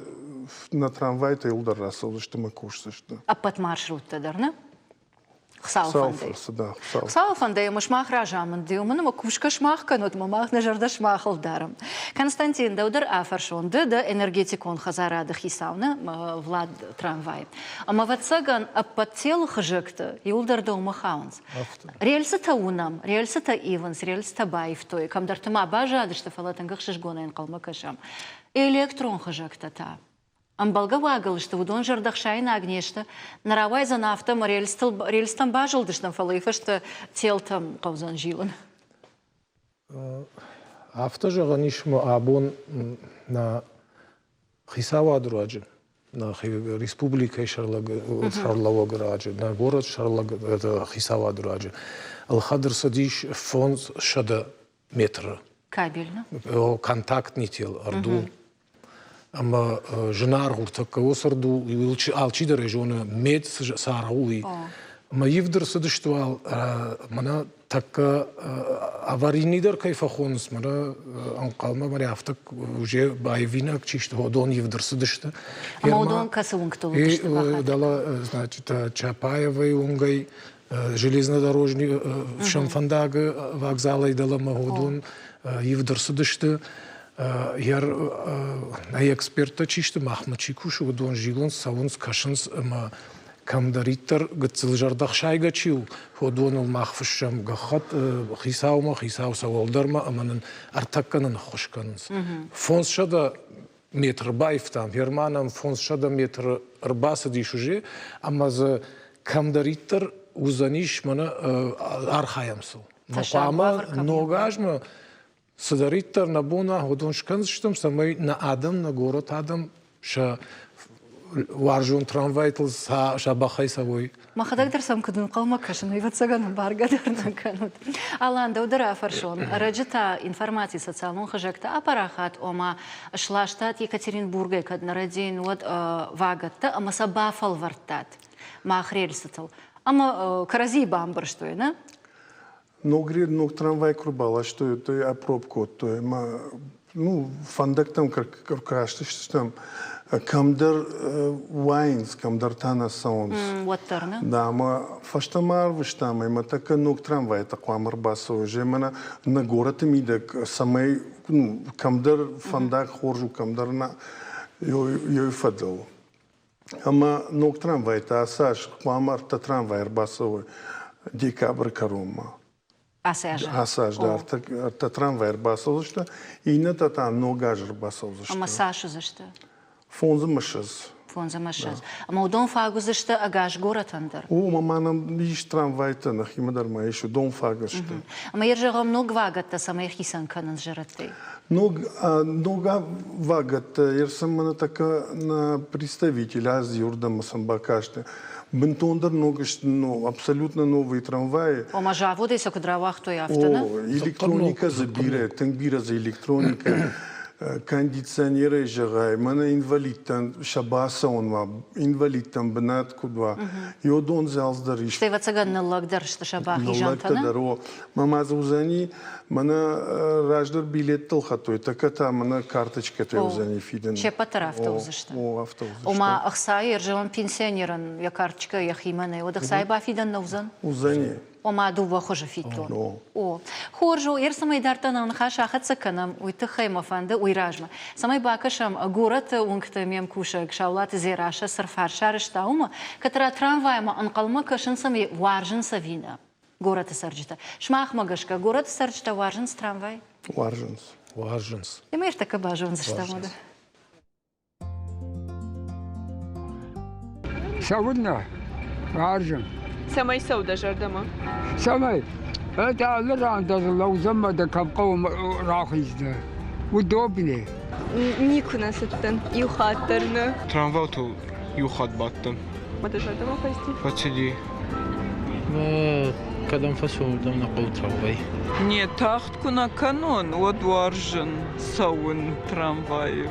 нӕ трамвайтӕ иуылдӕр рацӕудзысты мӕ кусдзысты. Ӕппӕт маршруттӕ дӕр, нӕ? Хуыцауы фӕндӕй. Хуыцауы фӕндӕй ӕмӕ сымах разамынд уымӕн ӕмӕ кусгӕ сымах кӕнут ӕмӕ мах нӕ зӕрдӕ сымахыл дарӕм. Константин, дӕу дӕр афӕрсон, ды дӕ энергетикон хӕдзарады хицау, нӕ, Влад трамвай. Ӕмӕ, ӕвӕццӕгӕн, ӕппӕт телы хызӕгты иуылдӕр дӕумӕ хауынц. Рельсытӕ уынӕм, рельсытӕ ивынц, рельсытӕ баивтой, кӕмдӕрты ма баззадысты, фӕлӕ тынг ӕхсызгонӕй ӕнхъӕлмӕ кӕсӕм. Электрон хызӕгтӕ та ӕмбӕлгӕ уагыл сты, уыдон зӕрдӕхсаинаг не сты. Нӕ рауайдзӕн афтӕ ӕмӕ рельстыл, рельстӕм базылдыстӕм, фӕлӕ уый фӕстӕ телтӕм хъӕудзӕн зилын. Афтӕ зӕгъӕн ис, ӕмӕ абон нӕ хицауады руаджы, нӕ республикӕйы сӕргълӕууӕгы руаджы, нӕ горӕты хицауады руаджы ӕлхӕд ӕрцыдис 500 метры. Кабельно? Контактный тел, ӕрду. Ӕмӕ зынаргъ у тӕккӕ уыцы ӕрду, алчидӕр ӕй зоны, мед цы аргъ у, уый. Ӕмӕ ивд ӕрцыдысты уал мӕнӕ тӕккӕ аварийный дӕр кӕй фӕхонынц, мӕнӕ ӕнхъӕлмӕ мӕнӕ афтӕ уже баивинаг чи сты, уыдон ивд ӕрцыдысты. Ӕмӕ уыдон кӕцы уынгтыл уыдысты? Дӕлӕ, значит, Чапаевайы уынгӕй железнодорожный ӕфсӕн фӕндагы вокзалӕй дӕлӕмӕ уыдон ивд ӕрцыдысты. Эксперттӕ чи сты, махмӕ чи кусы, уыдон зилынц, цӕуынц, кӕсынц ӕмӕ кӕмдӕриддӕр гыццыл зӕрдӕхсайгӕ чи у, уыдоныл мах фыссӕм гӕххӕтт хицаумӕ, хицау сӕ уӕлдӕрмӕ ӕмӕ нын ӕртӕккӕ нын ӕххуыс кӕнынц. 500 метры баивтам, Германӕн 500 метры ӕрбацыдис уже, ӕмӕ дзы кӕмдӕриддӕр уыдзӕнис, мӕнӕ архайӕм сыл. Хъуамӕ ног азмӕ. Цыдӕриддӕр нӕ бон уа, уыдон скӕндзыстӕм, цӕмӕй нӕ адӕм, нӕ горӕт адӕм сӕ уарзон трамвайтыл сӕ бӕхӕй цӕуой. Мӕхӕдӕг дӕр сӕм куыд ӕнхъӕлмӕ кӕсын, уый ӕвӕццӕгӕн ӕмбаргӕ дӕр нӕ кӕнут. Алан, дӕу дӕр афӕрсон. Ӕрӕджы та информаци социалон хызӕгты апарахат, ома сластат Екатеринбургӕй, кӕд нӕ рӕдийын, уӕд вагӕттӕ ӕмӕ сӕ бафӕлвӕрдтат мах рельсытыл. Ӕмӕ кӕрӕдзийы бамбӕрстой, нӕ? Ног ног трамвай куы рбаластой, то опроб кодтой ӕмӕ ну, фӕндӕгтӕм куы растыстӕм, кӕмдӕр уайынц, кӕмдӕр та нӕ цӕуынц. Уӕддӕр нӕ? Да, ӕмӕ фӕстӕмӕ арвыстам, ӕмӕ тӕккӕ ног трамвайтӕ хъуамӕ ӕрбацӕуой. Ӕмӕ нӕ горӕты мидӕг цӕмӕй ну, кӕмдӕр фӕндаг хорз у, кӕмдӕр нӕ, ёй фӕдыл. Ӕмӕ ног трамвайтӕ ацы аз хъуамӕ ӕртӕ трамвай ӕрбацӕуой декабры кӕронмӕ. Ацы аз? Ацы аз дӕр ӕртӕ трамвай ӕрбацӕудзысты, иннӕтӕ та ног аз ӕрбацӕудзысты. Ӕмӕ цас уыдзысты? 25. 25. Ӕмӕ уыдон фаг уыдзысты ӕгас горӕтӕн дӕр? О, ӕмӕ ма нӕм ис трамвайтӕ, нӕхимӕ дӕр ма ис, уыдон фаг сты. Ӕмӕ йӕ зӕгъӕм, ног вагӕттӕ цӕмӕй хицӕн кӕнынц зӕрӕдтӕй? Ног, ног вагӕттӕ ӕрцӕмӕн тӕккӕ нӕ представитель азиурдӕмӕ сӕм бакасты. Бынтондӕр ног сты, ну, абсолютно новые трамваи. Ома заводӕй сӕ куыд рауагътой, афтӕ нӕ? О, электроникӕ дзы бирӕ, тынг бирӕ дзы электроникӕ. Кондиционерӕй зӕгъай, мӕнӕ инвалидтӕн сӕ бацӕуынмӕ, инвалидтӕн бынат куыд уа, йодон зӕлц дӕр ис. Стӕй, ӕвӕццӕгӕн, ныллӕгдӕр сты сӕ бахизӕнтӕ, нӕ? Ныллӕгтӕ дӕр, о. Мӕ ма дзы уыдзӕни, мӕнӕ раздӕр билеттыл хаттой, тӕккӕ та мӕнӕ карточкӕтӕ уыдзӕни фидын. Се ппӕт дӕр афтӕ уыдзысты? О, афтӕ уыдзысты. Ома ӕхцайы ӕрзӕлӕн пенсионерӕн йӕ карточкӕ йӕхимӕ нӕй, уӕд ӕхцайы бафидӕн нӕ уыдзӕн? Уыдзӕни. Ома дыууӕ хуызы фиддон. О. Хорз у, цӕмӕй дарддӕр нӕ ныхас ахӕццӕ кӕнӕм, уый тыххӕй мӕ фӕнды уый размӕ. Цӕмӕй бакӕсӕм горӕты уынгты ме мкусӕг Саулаты Дзерассӕ цы рфарст сарӕзта, уымӕ, кӕддӕра трамваймӕ ӕнхъӕлмӕ кӕсынц ӕмӕ уарзынц ӕви нӕ горӕты цӕрджытӕ. Сымахмӕ гӕсгӕ, горӕты цӕрджытӕ уарзынц трамвай? Уарзынц. Уарзынц. Ӕмӕ ӕртӕккӕ базондзыстӕм уӕдӕ. Цӕуылнӕ уарзын? Цӕмӕй цӕуы дӕ зӕрдӕмӕ? Цӕмӕй? Это алы ран дӕр лӕудзӕн мӕ дӕ кӕм хъӕуы рахиздзӕн. Удобнее. Никуы нӕ цыдтӕн, иу хатт дӕр нӕ. Трамвайтыл иу хатт бадтӕн. Мӕ дӕ зӕрдӕмӕ фӕци? Фӕцыди. Кӕдӕм фӕцӕуын, уырдӕм нӕ хъӕуы трамвай. Не, тагъд куы нӕ кӕнон, уӕд уарзын цӕуын трамвайы.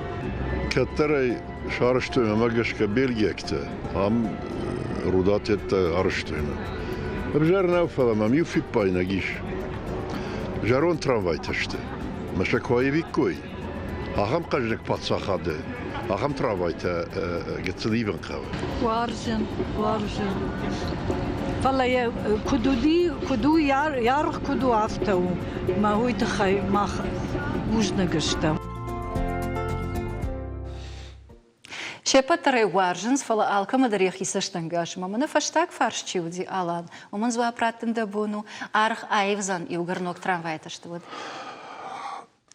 Кӕддӕрӕй сарӕзтой мӕмӕ гӕсгӕ бельгиӕгтӕ, ам рудатеттӕ арӕзтой мӕ. Ӕвзӕр нӕу, фӕлӕ мӕм иу фиппаинаг ис. Зӕронд трамвайтӕ сты. Мӕ сӕ куы аивиккой, ахӕм хъӕздыг паддзахады ахӕм трамвайтӕ гыццыл ивын хъӕуы. Уарзын, уарзын. Фӕлӕ йӕ куыд уыди, куыд у, йӕ аргъ куыд у, афтӕ у. Мӕ уый тыххӕй мах бузныг стӕм. Се ппӕт дӕр ӕй уарзынц, фӕлӕ алкӕмӕ дӕр йӕхи цӕстӕнгас. Ӕмӕ мӕнӕ фӕстаг фарст чи уыди, Алан, уымӕн дзуапп раттын дӕ бон у, аргъ аивдзӕн иугӕр ног трамвайтӕ сты, уӕд?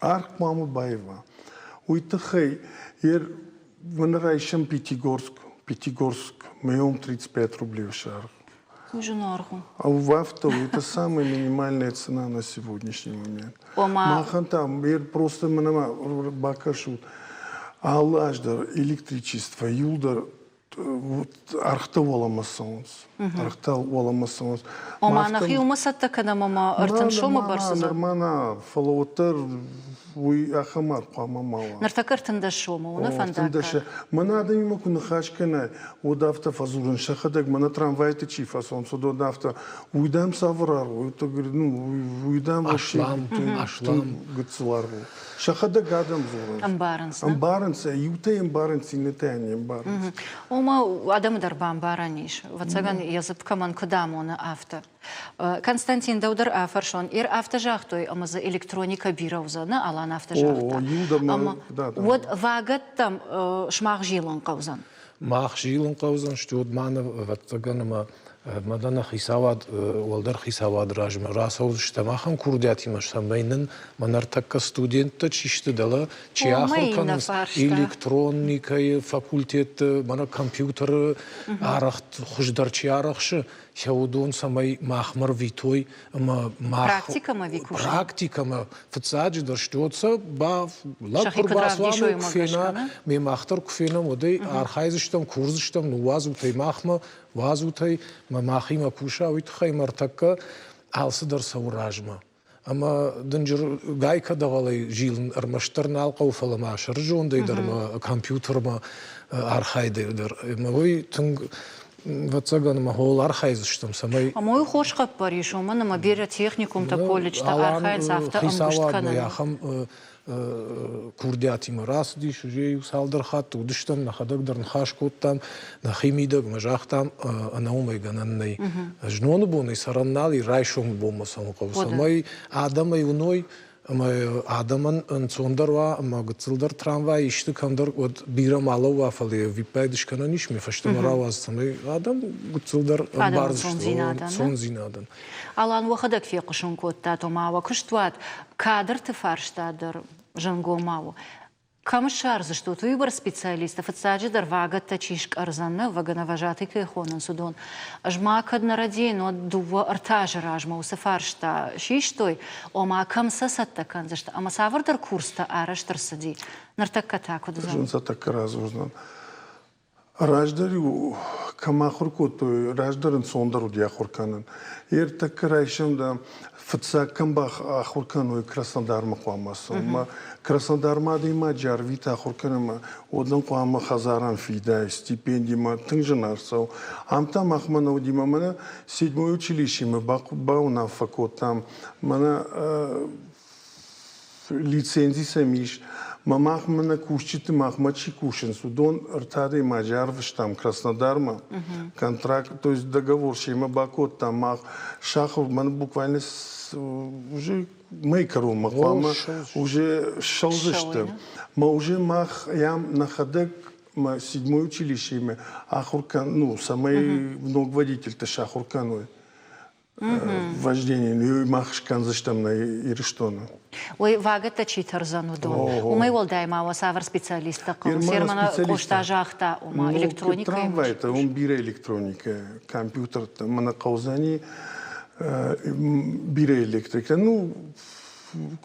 Аргъ хъуамӕ баива. Уый тыххӕй ер мӕнӕ райсӕм Пятигорск. Пятигорск, мӕм 35 рублей саргъ. Зынаргъ у. А афтӕ у, это самая минимальная цена на сегодняшний момент. Ома... Махӕн та просто мӕнӕ ма бакӕсут, алы аз дӕр электричество иуылдӕр ӕргътӕ уӕлӕмӕ цӕуынц. Ӕргътӕ уӕлӕмӕ цӕуынц. Ома нӕхи уымӕ цӕттӕ кӕнӕм ӕмӕ 30 сомы бӕрц уыдзӕн? Нырма нӕ, фӕлӕ уӕддӕр уый ахӕм аргъ хъуамӕ ма уа. Ныртӕккӕ 13 сомы у нӕ фӕндаггаг. Мӕнӕ адӕмимӕ куы ныхас кӕнай, уӕд афтӕ фӕдзурын, сӕхӕдӕг мӕнӕ трамвайты чи фӕцӕуынц, уыдон афтӕ, уый дам цавӕр аргъ у? Ну, уый дам вообще аслам гыццыл аргъ у. Сӕхӕдӕг адӕм дзурынц. Ӕмбарынц. Ӕмбарынц, иутӕ ӕмбарынц, иннӕтӕ не мбарынц. Ома адӕмы дӕр бамбарӕн ис. Ӕвӕццӕгӕн, йӕ дзыпп кӕмӕн куыд амоны, афтӕ. Константин, дӕу дӕр афӕрсон. Ир афтӕ загътой, ӕмӕ дзы электроникӕ бирӕ уыдзӕн, Алан афтӕ загъта. Ӕмӕ уӕд вагӕттӕм сымах зилын хъӕудзӕн. Мах зилын хъӕудзӕн, стӕй уӕд ма ӕвӕццӕгӕн ӕмӕ Мӕнӕ нӕ хицауад, уӕлдӕр хицауады размӕ рацӕудзыстӕм ахӕм курдиатимӕ, цӕмӕй нын мӕнӕ ӕртӕккӕ студенттӕ чи сты, дӕлӕ чи ахуыр кӕнынц электроникӕйы факультетты, мӕнӕ компьютеры арӕхт хуыздӕр чи арӕхсы, сӕ уыдон цӕмӕй махмӕ рвитой ӕмӕ мах практикӕмӕ практикӕмӕ фыццаджыдӕр сты сӕ ба лӕг куы рбацуа куы фена, ме мах дӕр куы фенӕм, уӕд ӕй архайдзыстӕм, курдзыстӕм, ныууадзут ӕй махмӕ, уадзут ӕй, мӕ махимӕ куса, уый тыххӕй мӕ ӕртӕккӕ алцыдӕр цӕуы размӕ. Ӕмӕ дынджыр гайкӕ дӕгъӕлӕй зилын ӕрмӕстдӕр нал хъӕуы, фӕлӕ ма сӕрызондӕй дӕр ӕмӕ компьютермӕ архайдӕй дӕр. Ӕмӕ уый тынг ӕвӕццӕгӕн ӕмӕ хол архайдзыстӕм, цӕмӕй... Ӕмӕ уый хорз хъӕппӕрис, уымӕн ӕмӕ бирӕ техникумтӕ, колледжтӕ архайынц афтӕ ӕмгуыст кӕнын. Ахӕм курдиатимӕ рацыдис, уже иу цалдӕр хатты уыдыстӕм, нӕхӕдӕг дӕр ныхас кодтам, нӕхи мидӕгмӕ загътам, ӕнӕ уымӕй гӕнӕн нӕй. Зноны бонӕй цӕрӕн нал и, райсомы бонмӕ цӕуын хъӕуы, цӕмӕй адӕмӕй уыной, ӕмӕ адӕмӕн ӕнцондӕр уа ӕмӕ гыццылдӕр трамвай исты кӕмдӕр, уӕд бирӕ ма лӕууа, фӕлӕ йӕ виппайды скӕнӕн ис, ме фӕстӕмӕ рауадз, цӕмӕй адӕм гыццылдӕр ӕмбардзысты ӕнцондзинадӕн. Алан, уӕхӕдӕг фехъусын кодтат, ома уӕ куыстуат кадрты фарста дӕр зынгомау у. Кӕм ссардзыстут уыйбӕрц специалисттӕ, фыццаджыдӕр вагӕттӕ чи скъӕрдзӕн, нӕ вагоновожатый кӕй хонынц, уыдон. Ӕз ма кӕд нӕ рӕдийын, уӕд дыууӕ-ӕртӕ азы размӕ уыцы фарста систой, ома кӕм сӕ цӕттӕ кӕндзысты ӕмӕ цавӕрдӕр курстӕ арӕзт ӕрцыди. Ныртӕккӕ та куыд уыдзӕн? Зын сӕ тӕккӕ радзурдзынӕн. Раздӕр-иу кӕм ахуыр кодтой, раздӕр ӕнцондӕр уыди ахуыр кӕнын. Йе ртӕккӕ райсом дӕ фыццаг кӕм ахуыр кӕной, Краснодармӕ хъуамӕ цӕуын. Мӕ Краснодармӕ адӕймаджы арвит ахуыр кӕнынмӕ, уӕд ын хъуамӕ хӕдзарӕн фидай, стипендимӕ тынг зынаргъ цӕуы. Ам та махмӕ нӕ уыди, мӕнӕ седьмой училищемӕ бауынаффӕ кодтам, мӕнӕ лицензи сӕм ис. Мӕ махмӕ нӕ кусджыты махмӕ чи кусынц, уыдон ӕртӕ адӕймаджы арвыстам Краснодармӕ. Контракт, то есть договор семӕ бакодтам. Мах сахуыр, мӕн буквально уже мӕй кӕронмӕ хъуамӕ уже ссӕудзысты. Мӕ уже мах ям нӕхӕдӕг мӕ седьмой училищемӕ ахуыр кӕн, ну, цӕмӕй ног водительтӕ сахуыр кӕной. вождение мах скӕндзыстӕм нӕ Ирыстоны. Уый вагӕттӕ чи тӕрдзӕн, уыдон. Уымӕй уӕлдай ма уӕ цавӕр специалисттӕ хъӕуынц? Ермана Къоста загъта, ома электроникӕйы. Трамвайтӕ, уым бирӕ электроникӕ, компьютертӕ, мӕнӕ хъӕудзӕни бирӕ электрикӕ. Ну,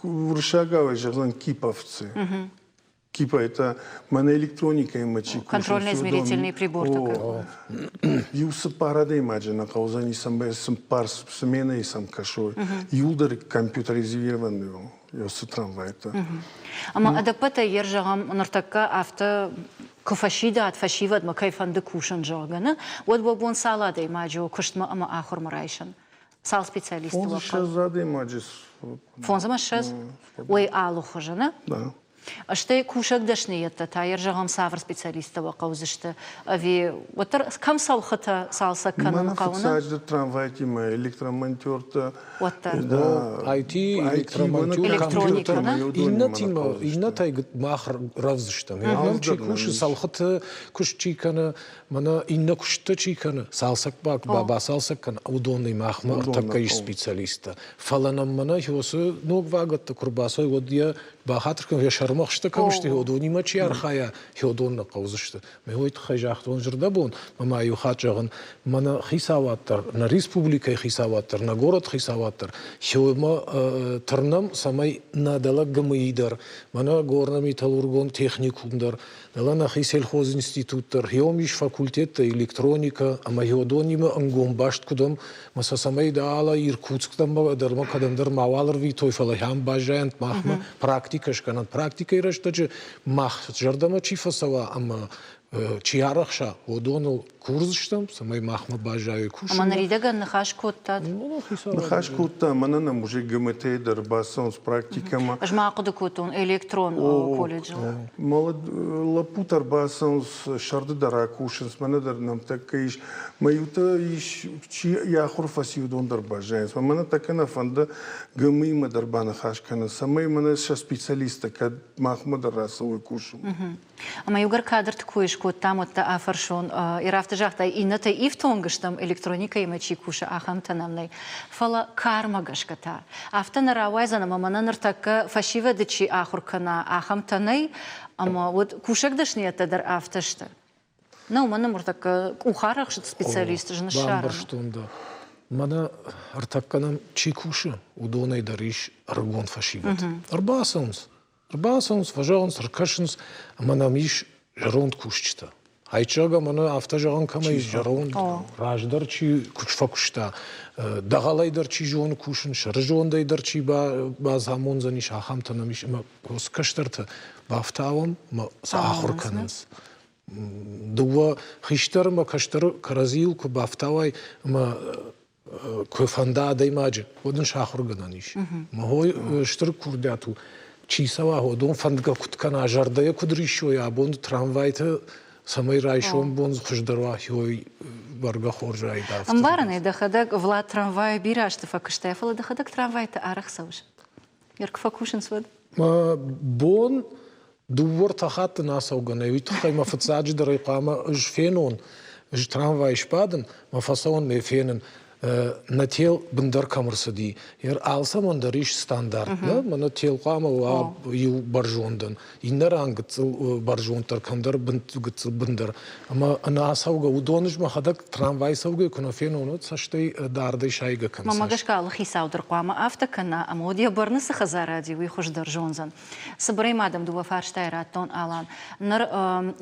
уырыссагау зӕгъдзӕн киповцы. Типа это мӕнӕ электроникӕимӕ чи кусы. Контрольно-измерительный прибор такой. Иу цыппар адӕймаджы нӕ хъӕудзӕни, цыппар сменӕйы сӕм кӕсой. Иуылдӕр компьютеризированный у цы трамвайтӕ. Ӕмӕ ӕдӕппӕтӕй йер зӕгъӕм, ныртӕккӕ афтӕ куы фӕсидат фӕсивӕдмӕ кӕй фӕнды кусын, зӕгъгӕ, нӕ, уӕд уӕ бон цал адӕймаджы у куыстмӕ ӕмӕ ахуырмӕ райсын? Цал специалисты уӕ хъӕуы? Фондзыссӕдз адӕймаджы. Фондз ӕмӕ ссӕдз? Уый алыхуызы, нӕ? Да. Стӕй кусӕг дӕсныйӕдтӕ та, йер зӕгъӕм, цавӕр специалисттӕ уӕ хъӕудзысты? Ӕви уӕддӕр кӕм цӕлхытӕ цалцӕг кӕнын хъӕуы? Фыццаджыдӕр трамвайтимӕ, электромонтертӕ. Уӕддӕр. IT, электромонтер, компьютер. Иннӕтимӕ, иннӕтӕй мах рӕвдз стӕм. Нӕм чи кусы, цӕлхыты куыст чи кӕны, мӕнӕ иннӕ куысттӕ чи кӕны, цалцӕг бацалцӕг кӕны, уыдонӕй махмӕ ӕртӕккӕ ис специалисттӕ. Фӕлӕ нӕм мӕнӕ уыцы ног вагӕттӕ куы рбацӕуой, уӕд йӕ бахатыр кӕн, йӕ сӕрмӕхстӕ кӕм сты, уыдонимӕ чи архайа, уыдон нӕ хъӕудзысты. Мӕ уый тыххӕй загътон зӕрдӕбон, ӕмӕ ма иу хатт зӕгъын, мӕнӕ хицауад дӕр, нӕ республикӕйы хицауад дӕр, нӕ горӕты хицауад дӕр, сеуымӕ тырнӕм, цӕмӕй нӕ дӕлӕ ГМИ дӕр, мӕнӕ горно-металлургон техникум дӕр, дӕлӕ нӕхи сельхозинститут дӕр, хиом ис факультеттӕ электроникӕ ӕмӕ хиодонимӕ ӕнгом баст куыд ӕм, Мӕ сӕ цӕмӕй дӕлӕ Иркутсктӕм дӕр ма кӕдӕмдӕр мауал ӕрвитой, фӕлӕ ахӕм баззайӕнт махмӕ практикӕ скӕнӕнт. Практикӕйы рӕстӕджы мах зӕрдӕмӕ чи фӕцӕуа ӕмӕ чи арӕхса, уыдоныл курдзыстӕм, цӕмӕй махмӕ баззайой кусынмӕ. Ӕмӕ ныридӕгӕн ныхас кодтат? Ныхас кодтам, мӕнӕ нӕм уже ГМТ-йы дӕр бацӕуынц практикӕмӕ. Ӕз ма ахъуыды кодтон электрон колледжыл. Лӕппутӕ ӕрбацӕуынц, сӕрды дӕр акусынц, мӕнӕ дӕр нӕм тӕккӕ ис. Мӕ иутӕ ис, чи йӕ ахуыр фӕци, уыдон дӕр баззайынц. Мӕнӕ тӕккӕ нӕ фӕнды ГМИ-мӕ дӕр баныхас кӕнын, цӕмӕй мӕнӕ сӕ специалисттӕ кӕд махмӕ дӕр рацӕуой кусын. Ӕмӕ иугӕр кадрты кой скодтат, кодтам, уӕд дӕ афӕрсон. Ир афтӕ загътай, иннӕтӕ ифтонг стӕм, электроникӕимӕ чи кусы, ахӕмтӕ нӕм нӕй. Фӕлӕ кармӕ гӕсгӕ та афтӕ нӕ рауайдзӕн, ӕмӕ мӕнӕ ныртӕккӕ фӕсивӕды чи ахуыр кӕна, ахӕмтӕ нӕй, ӕмӕ уӕд кусӕг дӕсныйӕдтӕ дӕр афтӕ сты. Нӕ, уымӕн ныртӕккӕ къухарӕхст специалист зын ссарын. Бамбӕрстон дӕ. Мӕнӕ ӕртӕккӕ нӕм чи кусы, уыдонӕй дӕр ис ӕрыгон фӕсивӕд. Ӕрбацӕуынц, ӕрбацӕуынц, фӕзӕгъынц, ӕркӕсынц, ӕмӕ нӕм ис зӕронд кусджытӕ. Айчага мӕнӕ афтӕ зӕгъӕн кӕмӕй ис, зӕронд, раздӕр чи куыд фӕкуыста, дӕгъӕлӕй дӕр чи зоны кусын, сӕрызондӕй дӕр чи бацамондзӕнис, ахӕмтӕ нӕм ис, ӕмӕ кӕстӕрты бафтауӕм ӕмӕ сӕ ахуыр кӕнынц. Дыууӕ хистӕр ӕмӕ кӕстӕры кӕрӕдзийыл куы бафтауай ӕмӕ куы фӕнда адӕймаджы, уӕд ын сахуыргӕнӕн ис. Мӕ хой стыр курдиат у, чи цӕуа, уыдон фӕндгӕ куыд кӕна, зӕрдӕйӕ куыд риссой абон трамвайты, цӕмӕй райсом бон хуыздӕр уа, хой бӕргӕ хорз уаид афтӕ. Ӕмбарын ӕй, дӕхӕдӕг Влад трамвайы бирӕ азты фӕкуыстай, фӕлӕ дӕхӕдӕг трамвайты арӕх цӕуыс? Ныр куы фӕкусынц, уӕд? Бон дыууӕ-ӕртӕ хатты нӕ ацӕугӕ нӕй, уый тыххӕй мӕ фыццаджыдӕр ӕй хъуамӕ ӕз фенон, ӕз трамвайы сбадын, мӕ фӕцӕуын мӕ фенын, нӕ тел бындӕр кӕм ӕрцыди. Алцӕмӕн дӕр ис стандарт, нӕ? Мӕнӕ тел хъуамӕ уа иу бӕрзондӕн, иннӕ ран гыццыл бӕрзонддӕр, кӕмдӕр гыццыл бындӕр. Ӕмӕ ӕнӕ ацӕугӕ уыдон ӕз мӕхӕдӕг трамвай цӕугӕ куы нӕ фенон, уӕд цӕстӕй дардӕй сайгӕ кӕнын. Мӕнмӕ гӕсгӕ алы хицау дӕр хъуамӕ афтӕ кӕна, ӕмӕ уӕд йӕ бӕрны цы хӕдзарад и, уый хуыздӕр зондзӕн. Цыбырӕй ма дӕм дыууӕ фарстайы радтон, Алан. Ныр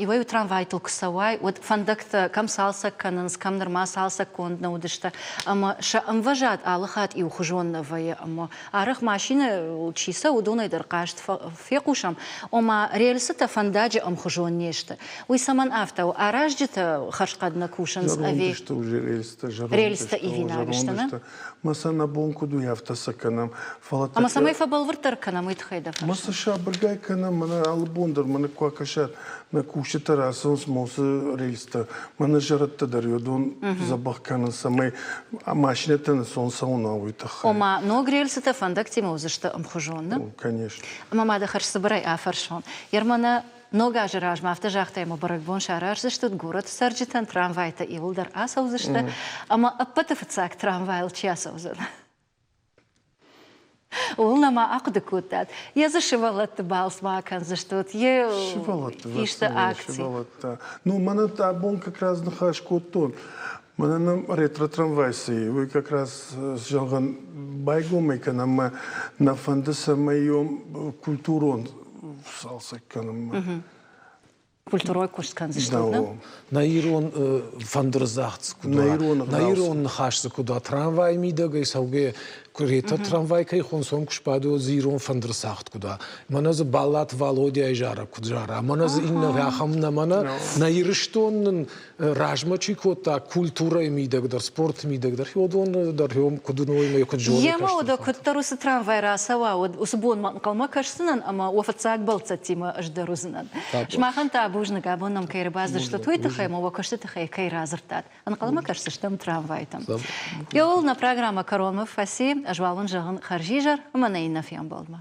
иуӕй-иу трамвайтыл куы цӕуай, уӕд фӕндӕгтӕ кӕм цалцӕг кӕнынц, кӕм нырма цалцӕггонд нӕ уыдысты, ӕмӕ сӕ ӕмвӕзад алы хатт иухуызон нӕ вӕййы. Ӕмӕ арӕх машинӕйыл чи цӕуы, уыдонӕй дӕр хъаст фехъусӕм, ома рельсытӕ фӕндаджы ӕмхуызон не сты. Уый цӕмӕн афтӕ у? Аразджытӕ хӕрзхъӕд нӕ кусынц ӕви? Зӕронд сты уже рельстӕ, зӕронд Рельстӕ ивинаг сты, нӕ? Мӕ сӕ нӕ бон куыд у, афтӕ сӕ кӕнӕм. Фӕлӕ Ӕмӕ цӕмӕй фӕбӕлвырддӕр кӕнӕм, уый тыххӕй дӕ фӕрсын. Мӕ сӕ сабыргай кӕнӕм, мӕнӕ алы бон дӕр мӕнӕ куы акӕсат, нӕ кусджытӕ рацӕуынц мосы рельстӕ, мӕнӕ зӕрӕдтӕ дӕр уыдон дзӕбӕх кӕнынц, цӕмӕй машинӕтӕ ӕнцон цӕуын уый тыххӕй. Ома ног рельсытӕ фӕндӕгтимӕ уыдзысты ӕмхуызон, нӕ? Конечно. Ӕмӕ ма дӕ хӕрзцыбырӕй афӕрсон. Ермана Ног азы размӕ афтӕ загътай, ӕмӕ бӕрӕгбон сараздзыстут, горӕты цӕрджытӕн трамвайтӕ иууылдӕр ацӕудзысты, ӕмӕ ӕппӕты фыццаг трамвайыл чи ацӕудзӕн? Ууыл нӕма ахъуыды кодтат? Йе дзы сывӕллӕтты балц ма акӕндзыстут, йе исты акци? Сывӕллӕттӕ. Ну, мӕнӕ абон как раз ныхас кодтон. Мӕнӕ нӕм ретро-трамвай цы уый как раз зӕгъӕн байгомӕй кӕнӕм ӕмӕ нӕ фӕнды, цӕмӕй культурон цалцӕг кӕнынмӕ. Культурой куыст кӕндзыстут, нӕ? Нӕ ирон фӕндырдзагъд дзы куыд уа, нӕ ирон ныхас дзы куыд уа, трамвайы мидӕгӕй цӕугӕ куы трамвай кӕй хонцом куы сбады, уӕд дзы ирон фӕндырдзагъд куыд уа. Мӕнӕ дзы Баллаты Валодяйы зарӕг куыд зара, мӕнӕ дзы иннӕ ахӕм нӕ, мӕнӕ нӕ Ирыстон нын размӕ чи кодта культурӕйы мидӕг дӕр, спорты мидӕг дӕр, уыдон дӕр куыд уыной ӕмӕ куыд зоной. Йемӕ уӕдӕ куыддӕр уыцы трамвай рацӕуа, уӕд уыцы бонмӕ ӕнхъӕлмӕ кӕсдзынӕн ӕмӕ уӕ фыццаг бӕлццӕттимӕ ӕз дӕр уыдзынӕн. Сымахӕн та бузныг, абон нӕм кӕй ӕрбадзырдтат, уый тыххӕй ӕмӕ уӕ куысты тыххӕй кӕй радзырдтат. Ӕнхъӕлмӕ кӕсдзыстӕм трамвайтӕм. Иуыл нӕ программӕ кӕронмӕ фӕци, ӕз уал уын зӕгъын хӕрзизӕр ӕмӕ нӕ иннӕ фембӕлдмӕ.